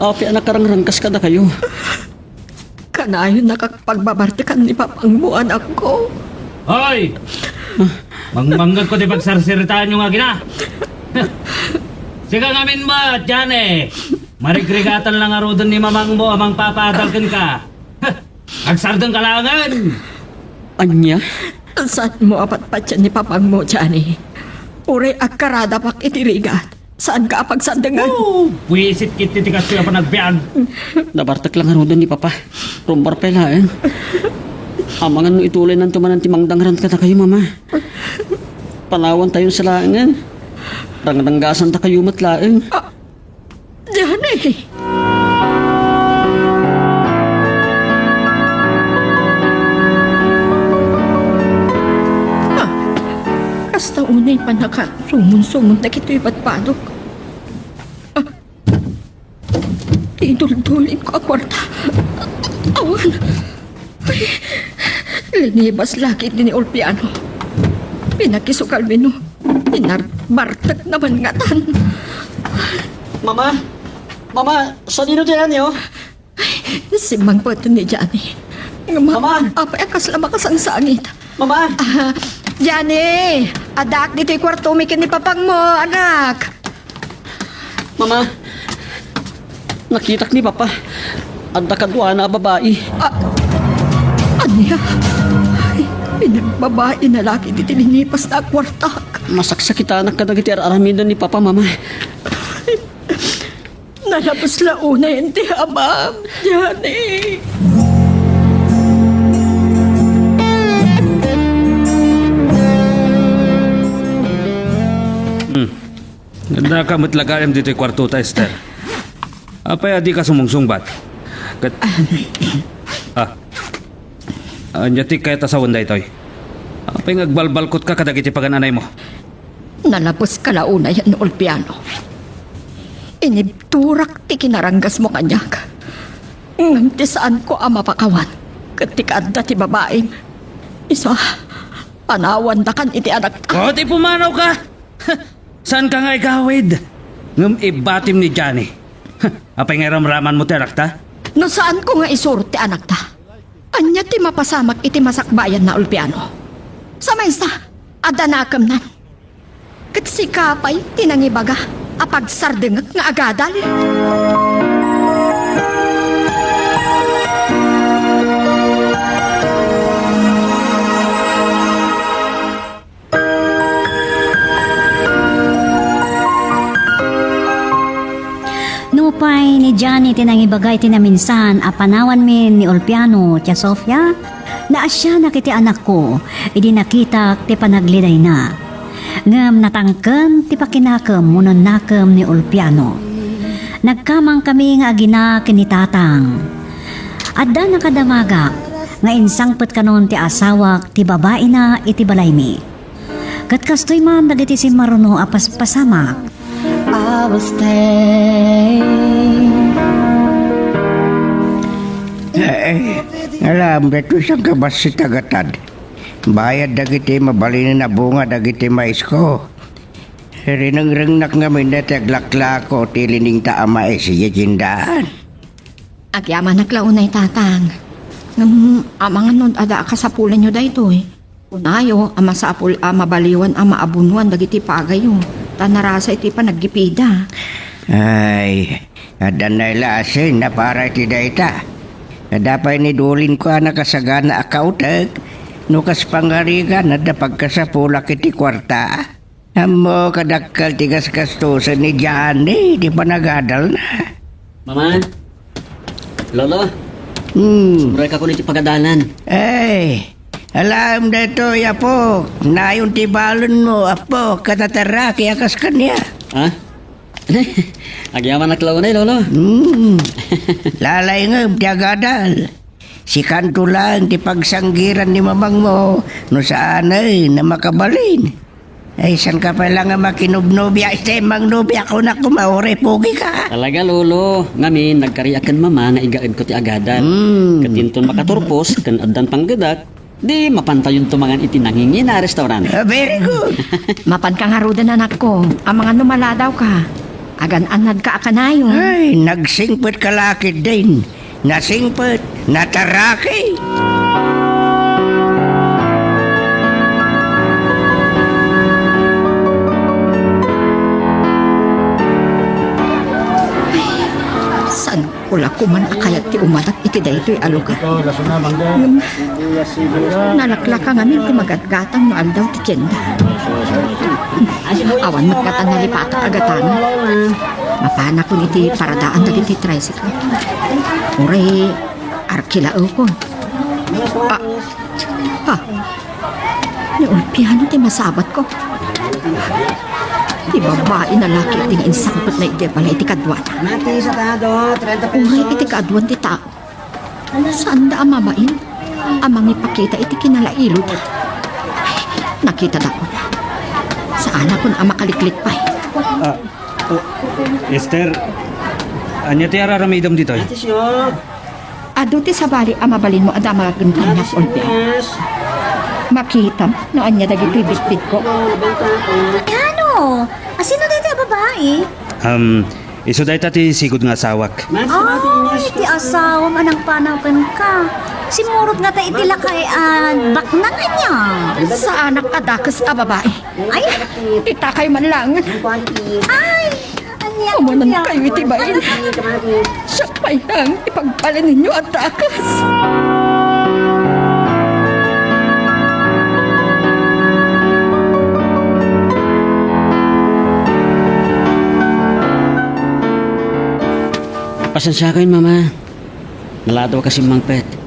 Apay a nakarangranggas kadakayo? Kanayonnak a pagbabartekan ni Papangmo, anakko. Hoy! Mangmangngegko ti pagsarsaritaanyo nga agina. Sika ngamin met, Johnny. Marigrigatan la ngaruden ni Mamangmo a mangpapaadal kenka. Agsardengka laengen! Ania? Saanmo a patpatien ni Papangmo, Johnny? Uray agkaradapak iti rigat. Saanka a pagsandengan? Oh, buisit ketdi ti kastoy a panagbiag. Nabartek la ngaruden ni Papa. Rummuar pay laeng. Amangan no ituloynanto manen ti mangdangran kadakayo, Mama. Panawantayon sa laengen. Rangranggasandakayo met laeng. Ah, Johnny! Ah, kasta unay pannaka sumonsumon dagitoy badbadok. Ah, ti iduldulingko a kuarta. Awan. Ay, linibas la ketdi ni Ulpiano. Pinakisukalmi no inarbartekna man ngatan. Mama! Mama! Sadino ti ayanyo? Simmangpet ni Johnny. Mama! Apay a kasla makasangsangit? Mama! Ah, Johnny! Addaak ditoy kuartomi ken ni Papangmo, anak! Mama, nakitak ni Papa. Adda kaduana a babai. Ah, ania? Ay, pinagbabaina la ketdi ti linipasna a kuartak. Masaksakitanak kadagiti ar-aramiden ni Papa, Mama. Nalabes la unay ti amam, Johnny. Hmm. Addaka met la gayam ditoy kuartota, Ester. Apay a dika sumungsungbat? Ket, ah, ania ti kayat a sawen daytoy? Apay nga agbalbalkotka kadagiti pagan-anaymo? Nalabeska la unay, Ulpiano. Inibturak ti kinaranggasmo kaniak. Ngem ti saanko a mapakawan ket ti kaadda ti babaim, isu a panawandakan iti anakta. O, ti pumanawka! Saanka nga igawid? Ngem ibatim ni Johnny. Apay nga iramramanmo ti anakta? No saanko nga isuro ti anakta, Ania ti mapasamak iti masakbayanna, Ulpiano? Sa maysa, adda nakemnan. Ket sika pay ti nangibaga a pagsardengek nga agadal. Nupay ni Johnny ti nangibaga iti naminsan a panawanmi ni Ulpiano ken Sofia, naasianak iti anakko idi nakitak ti panaglidayna. Ngem natangken ti pakinakem wenno nakem ni Ulpiano. Nagkamangkami nga agina ken ni Tatang. Adda nakadamagak nga insangpet kanon ti asawak ti babaina iti balaymi. Ket kastoy man dagiti simmaruno a paspasamak. I will stay. Eh, alam, daytoy sangkabassit a gatad. Bayad dagiti mabalinen a bunga dagiti maisko. Rinengrengnak ngamin daytoy aglaklako ti liningta a mais idiay tiendaan. Agyamanak la unay, Tatang. Ngem, amangan no adda a kasapulanyo daytoy. Kunayo a masapul a mabaliwan a maabunuan dagiti pagayyo, ta narasa iti panaggipida. Ay, adda nay la asin a para iti dayta. Adda pay ni Dolinko a nakasagana a kautek, no kas pangarigan, adda pagkasapulak iti kuarta. Ammok a dakkel ti gasgastosen ni Johnny ti panagadalna. Mama? Lolo? Hmm. Sumrekak iti pagadalan. Ay, alam daytoy, apo. Nayon ti balenmo, apo. Katataraki a kas kania. Ha? Agyamanak la unay, Lolo. Hmm. Lalayngem ti agadal. Sikanto laeng ti pagsanggiran ni mamangmo no saanen a makabalin. Ay, saan ka pay la nga makinubnobia? Iti mangnobia, kunak, koma uray pogika. Talaga, Lolo. Ngamin, nagkariak ken Mama nga igaedko ti agadal. Hmm. Ket inton makaturpos ken addan panggedak, di mapantayonto mangan iti nangingina a restaurant. Ah, very good. Mapanka ngaruden, anakko. Amangan no maladawka. Agan-annadka a kanayon. Ay, nagsingpetka la ketdin. Nasingpet, nataraki. Ay, saan ko la koman a kayat ti umadat iti daytoy a lugar? Ngem, nalaklaka ngamin ti magatgatang no aldaw ti tienda. Awan met ngata nalipatak a gatangen. Mapanakon iti paradaan dagiti tricycle. Uray, arkilaekon. Ah, ha? Ni Ulpiano ti masabatko. Ti babai a laki ti nga insangpetna idiay balay ti kaduana. Mati, satado, trenta pesos. Uray iti kaaduan ti tao. Saanda a mabain a mangipakita iti kinalailog. Nakitada. Saanakon a makaliklik pay. Ah, oh, Esther, ania ti ar-aramidem ditoy? Ate, siyo. Adu ti sabali a mabalinmo a damagen kaniak, Olbia. Makitam no ania dagitoy bitbitko. Ano? Asino daytoy a babai? Um, isu dayta ti sigud nga asawak. Ay, ti asawam a nangpanaw kenka. Simmurot ngata iti lakay a baknang ania? Saanak a dakes a babai. Ay! Itakay man laeng. Ay! Ania, ania? Amanankayo iti bain. Siak pay laeng ti pagbalinenyo a dakes. Pasensiakayon, Mama. Naladawak a simmangpet.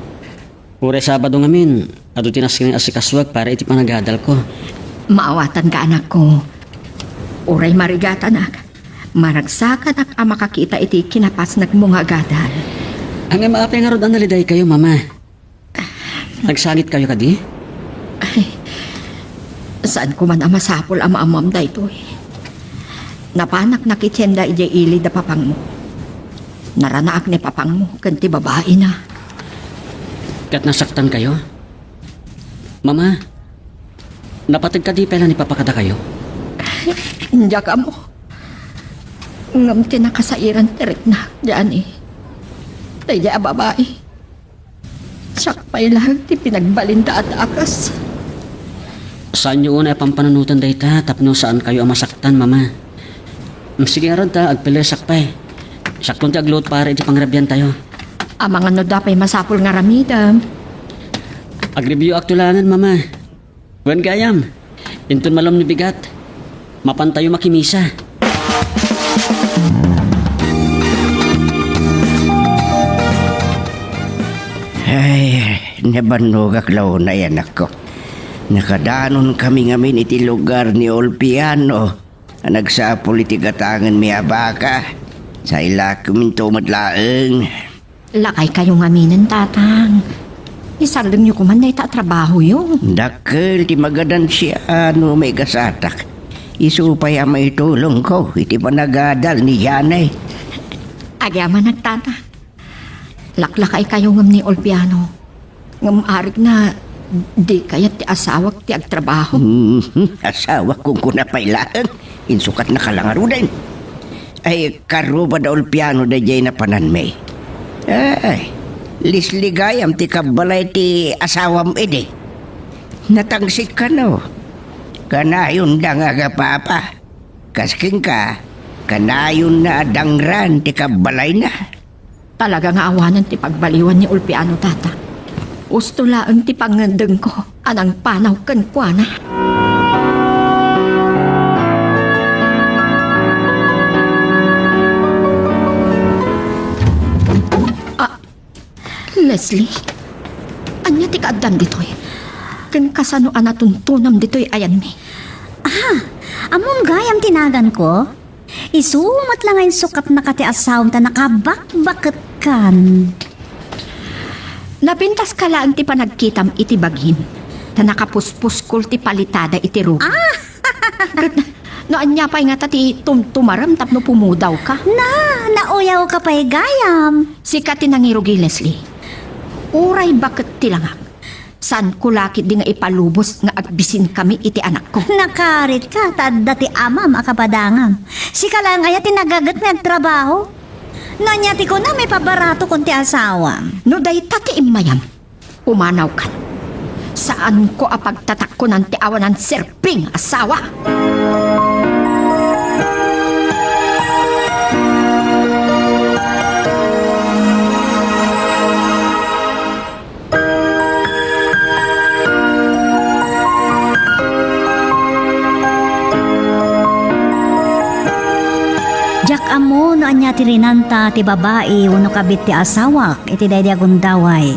Uray Sabado ngamin, adu ti nasken nga asikasuak para iti panagadalko. Maawatanka, anakko. Uray marigatanak, maragsakanak a makakita iti kinapasnekmo nga agadal. Ngem apay ngarud a nalidaykayo, Mama? Nagsagitkayo kadi? Ay, saan ko man a masapul a maammoam daytoy. Napanak nakitienda idiay ili da papangmo. Naranaak ni papangmo ken ti babaina. Ket nasaktankayo? Mama, napateg kadi pay la ni Papa kadakayo? Diak ammo. Ngem ti nakasairan ti rikna, Johnny. Daydiay a babai. Siak pay laeng ti pinagbalinda a dakes. Saanyo unay a pampanunoten dayta tapno saankayo a masaktan, Mama. Mm, sige, ngarud ta, agpelesak pay. Siakon ti agluto para iti pangrabiantayo. Amangan no adda pay masapul nga aramidem. Agrebioakto laengen, Mama. Wen gayam, inton malem ni bigat, mapantayo makimisa. Ay, nabannogak la unay, anakko. Nakadanonkami ngamin iti lugar ni Olpiano a nagsapul iti gatangenmi a baka. Saylakminto met laeng. Lakaykayo ngaminen, Tatang. Isardengyo koman dayta a trabahoyo. Dakkel ti magadan siak no maigasatak. Isu pay a maitulongko iti panagadal ni Jane. Agyamanak, Tatang. Laklakaykayo ngem ni Olpiano. Ngem arigna, di kayat ti asawak ti agtrabaho. Mhm, asawak, kunkuna pay laeng. Insukatnaka la ngaruden. Ay, karuba da Olpiano daydiay napananmi. Ay, Leslie gayam ti kabbalay ti asawam idi. Natangsit kano. Kanayonda nga agapapa. Kas kenka, kanayonna a dangran ti kabbalayna. Talaga nga awanen ti pagbaliwan ni Olpiano, Tata. Usto laeng ti pangngeddengko a nangpanaw kenkuana. Ah, Leslie, ania ti kaaddam ditoy? Ken kasano a natuntonam ditoy ayanmi? Ah, ammom gayam ti naganko? Isu met la nga insukatnaka ti asawam ta nakabakbaketkan. Napintaska laeng ti panagkitam iti bagim, ta nakapuspuskol ti palitada iti rugi. Ah! Ket no ania pay ngata ti tumtumarem tapno pumudawka? Na, nauyawka pay gayam. Sika ti nangirugi, Leslie. Uray baket ti langak. Saanko la ketdi nga ipalubos nga agbisinkami iti anakko. Nakaritka ta adda ti amam a kapadangam. Sika laeng aya ti nagaget nga agtrabaho? No ania ti kunam, ipabaratokon ti asawam. No dayta ti immayam, pumanawkan. Saanko a pagtatakkonan ti awanan serbing asawa. Diak ammo no ania ti rinanta ti babai wenno kabit ti asawak iti daydi a gundaway.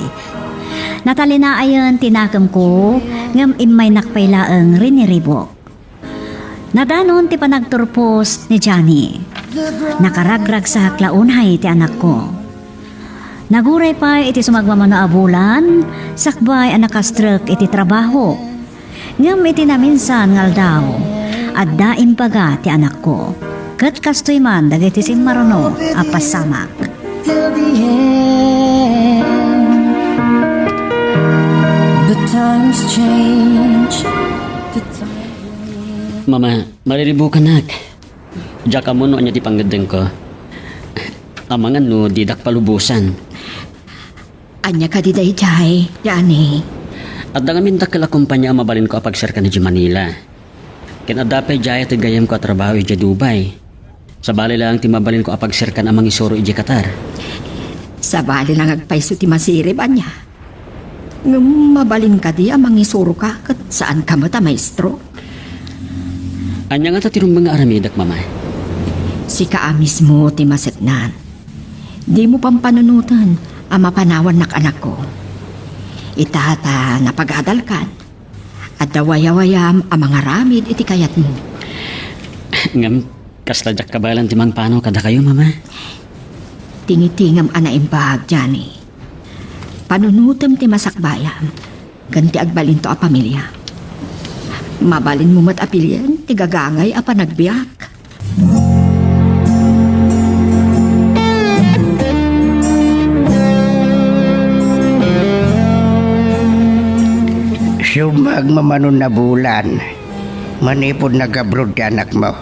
Natalinaen ti nakemko, ngem immaynak pay laeng riniribuk. Nadanon ti panagturpos ni Johnny. Nakaragragsak la unay ti anakko. Naguray pay iti sumagmamano a bulan, sakbay a nakastrek iti trabaho. Ngem iti naminsan nga aldaw, adda imbaga ti anakko. Ket kastoy man dagiti simmaruno a pasamak. Till the end. But times change. The time Mama, mariribukanak. Diak ammo no ania ti pangngeddengko. Amangan no didak palubosan. Ania kadi daydiay, Johnny? Adda ngamin dakkel a kompania a mabalinko a pagserkan idiay Manila. Ken adda pay diay ti gayyemko a trabaho idiay Dubai. Sabali laeng ti mabalinko a pagserkan a mangisuro idiay Qatar. Sabali la nga agpayso ti masirib, ania? Ngem mabalin kadi a mangisuroka ket saanka met a maestro? Ania ngata ti rumbeng nga aramidek, Mama? Sika a mismo ti maseknan. Dimo pampanunoten a mapanawannak, anakko. Ita ta napagadalkan, adda wayawayam a mangaramid iti kayatmo. Ngem, kasla diak kabaelan ti mangpanaw kadakayo, Mama. Tingitingam a naimbag, Johnny. Panunotem ti masakbayam ken ti agbalinto a pamilia. Mabalinmo met a pilien ti gagangay a panagbiag. Siumagmamano a bulan, manipud nag-abroad ti anakmo.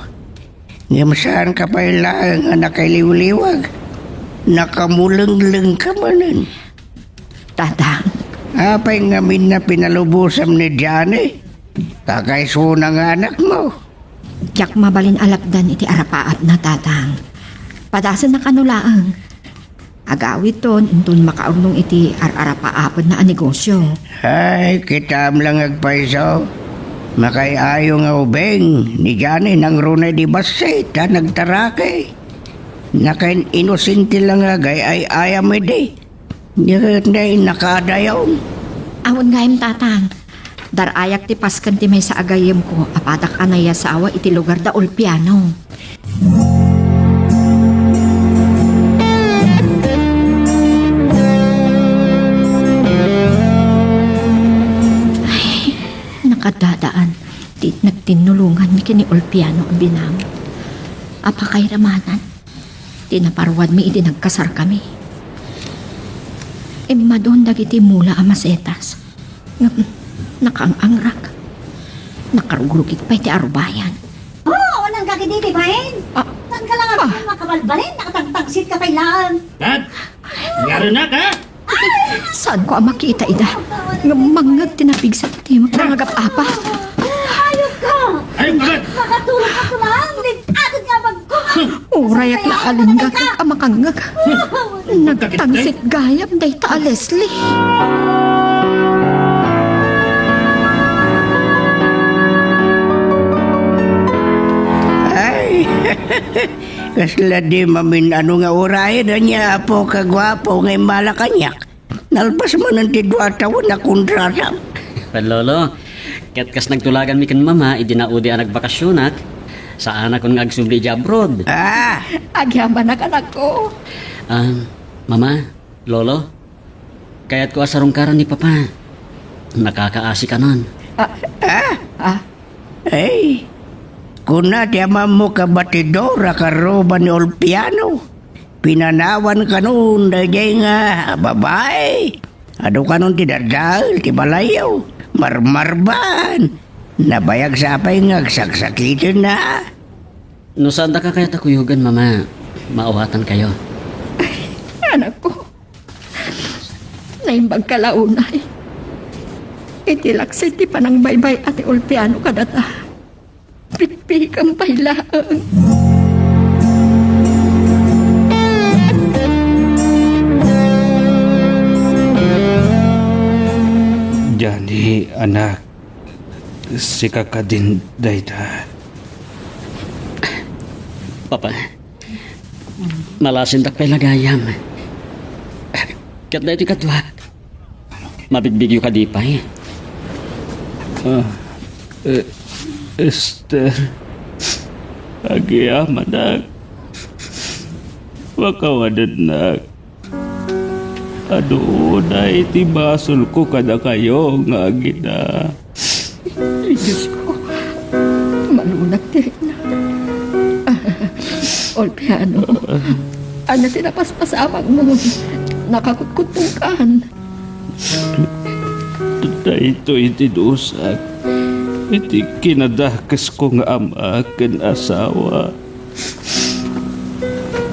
Ngem saanka pay laeng a nakailiwliwag. Nakamulenglengka manen. Tata, Apay ngamin a pinalubosam ni Johnny? Kakaisuna nga anakmo. Diak mabalin a lapdan iti arapaapna, Tatang. Padasennak kano laeng. Agawidton inton makaurnong iti ar-arapaapenna a negosio. Ay, kitaem la nga agpayso. Makaay-ayo nga ubing ni Johnny nangruna idi bassit a nagtaraki. Nakain-inosente la nga agay-ay-ayam idi. Diak ket nakadayaw. Awan gayam, Tatang. Dar-ayak ti pasken ti maysa a gayyemko a padak a nayasawa iti lugar da Ulpiano. Ay, nakadadaan ti nagtinnulonganmi ken ni Ulpiano a binangon. Apakairamanan ti naparuadmi idi nagkasarkami. Immadun dagiti mula a masetas. Ngem nakaang-angrak. Nakarugrugit pay ti arubayan. Oh, awan nang gagidi ti bain. Ah. Saan ka lang ah, makabalbalin? Nakatangtangsit ka pay laeng. Kat! Ngaro na ka? Saanko a makita ida? Ngem mangngeg ti napigsa ti pangagap-apa. Ayos ka! Ay, bakit? Makatulog ka tulang! Lit-atid nga bagko nga! Urayak na alingga ket a makangngeg. Nagtangsit gayam dayta a Leslie. Ay, kasla di mamin-ano nga urayen, ania, apo, kaguapo nga immala kaniak. Nalpas manen ti dua a tawen a kontratam. Wen, Lolo, ket kas nagtulaganmi ken Mama idi naudi a nagbakasionak, saanakon nga agsubli idiay abroad. Ah! Agyamanak, anakko. Ah, Mama, Lolo, kayatko a sarungkaran ni Papa. Nakakaasi kanon. Ah. Ah? Ah? Ay, kuna ti amammo, kabatidor a karuba ni Ulpiano. Pinanawan kanon daydiay nga babai. Adu kanon ti dadael ti balayyo. Marmarbaan. Nabayag sapay nga agsaksakitenna. No saandaka kayat a kuyogen, Mama, maawatan kayo. Anakko, naimbag ka la unay. Iti laksid ti panangbaybay-a ti Ulpiano kadata. Pikpikem pay laeng. Johnny, anak, sika kadin dayta. Papa, malasindak pay la gayam. Ket daytoy kaduak. Mabigbigyo kadi pay? Ah, eh, Esther, agyamanak. Makawadennak. Adu unay ti basolko kadakayo nga agina. Ay, Diosko, malunak ti rikna. Ulpiano, ania ti napaspasamagmo? Nakakutkuttongkan. Daytoy ti dusak iti kinadakesko nga ama ken asawa.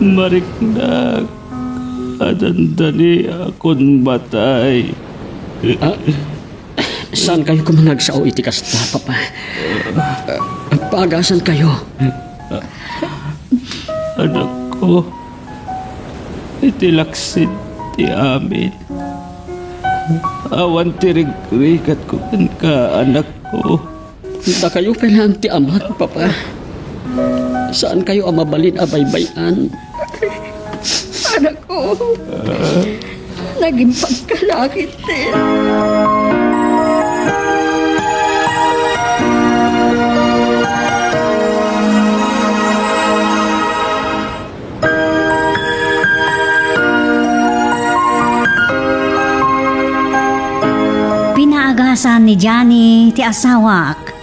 Mariknak a dandaniakon matay. Ah, saan kayo koma nga agsao iti kasta, Papa? Paagasan kayo. Anakko, iti laksid ti amin, awan ti rigrigatko kenka, anakko. Dakayo pay laeng ti amak, Papa. Saan kayo a mabalin a baybay-an. Anakko, naging pagkalakit ti. Pinaagasan ni Johnny ti asawak,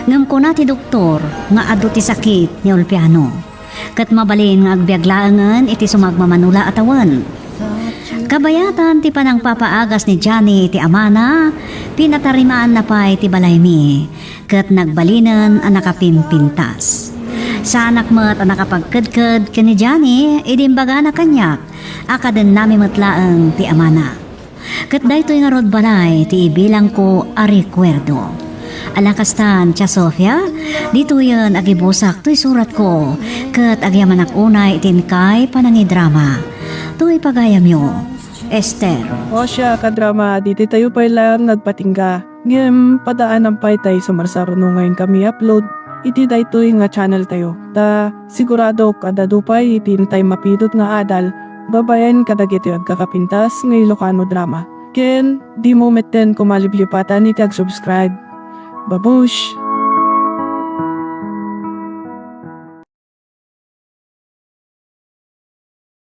ngem kuna ti doktor nga adu ti sakit ni Ulpiano, ket mabalin nga agbiag laengen iti sumagmamano la a tawen. Kabayatan ti panangpapaagas ni Johnny iti amana, pinatarimaanna pay ti balaymi, ket nagbalinen a nakapimpintas. Saanak met a nakapagkedked ken ni Johnny idi imbagana kaniak a kadennami met laeng ti amana. Ket daytoy ngarud balay ti ibilangko a rekuerdo. Ala kastan, Tia Sofia, ditoyen agibusak toy suratko, ket agyamanak unay iti inkay panangidrama. Toy pagayamyo, Esther. O siya, kadrama, ditoy tayo pay laeng nagpatingga. Ngem, padaanam pay tay sumarsaruno nga inkami upload iti daytoy nga channel tayo. Ta, sigurado, kadadu pay iti intay mapidut nga adal babaen kadagiti agkakapintas nga Ilocano drama. Ken, dimo metten koma liplipatan iti ag-subscribe. Babush!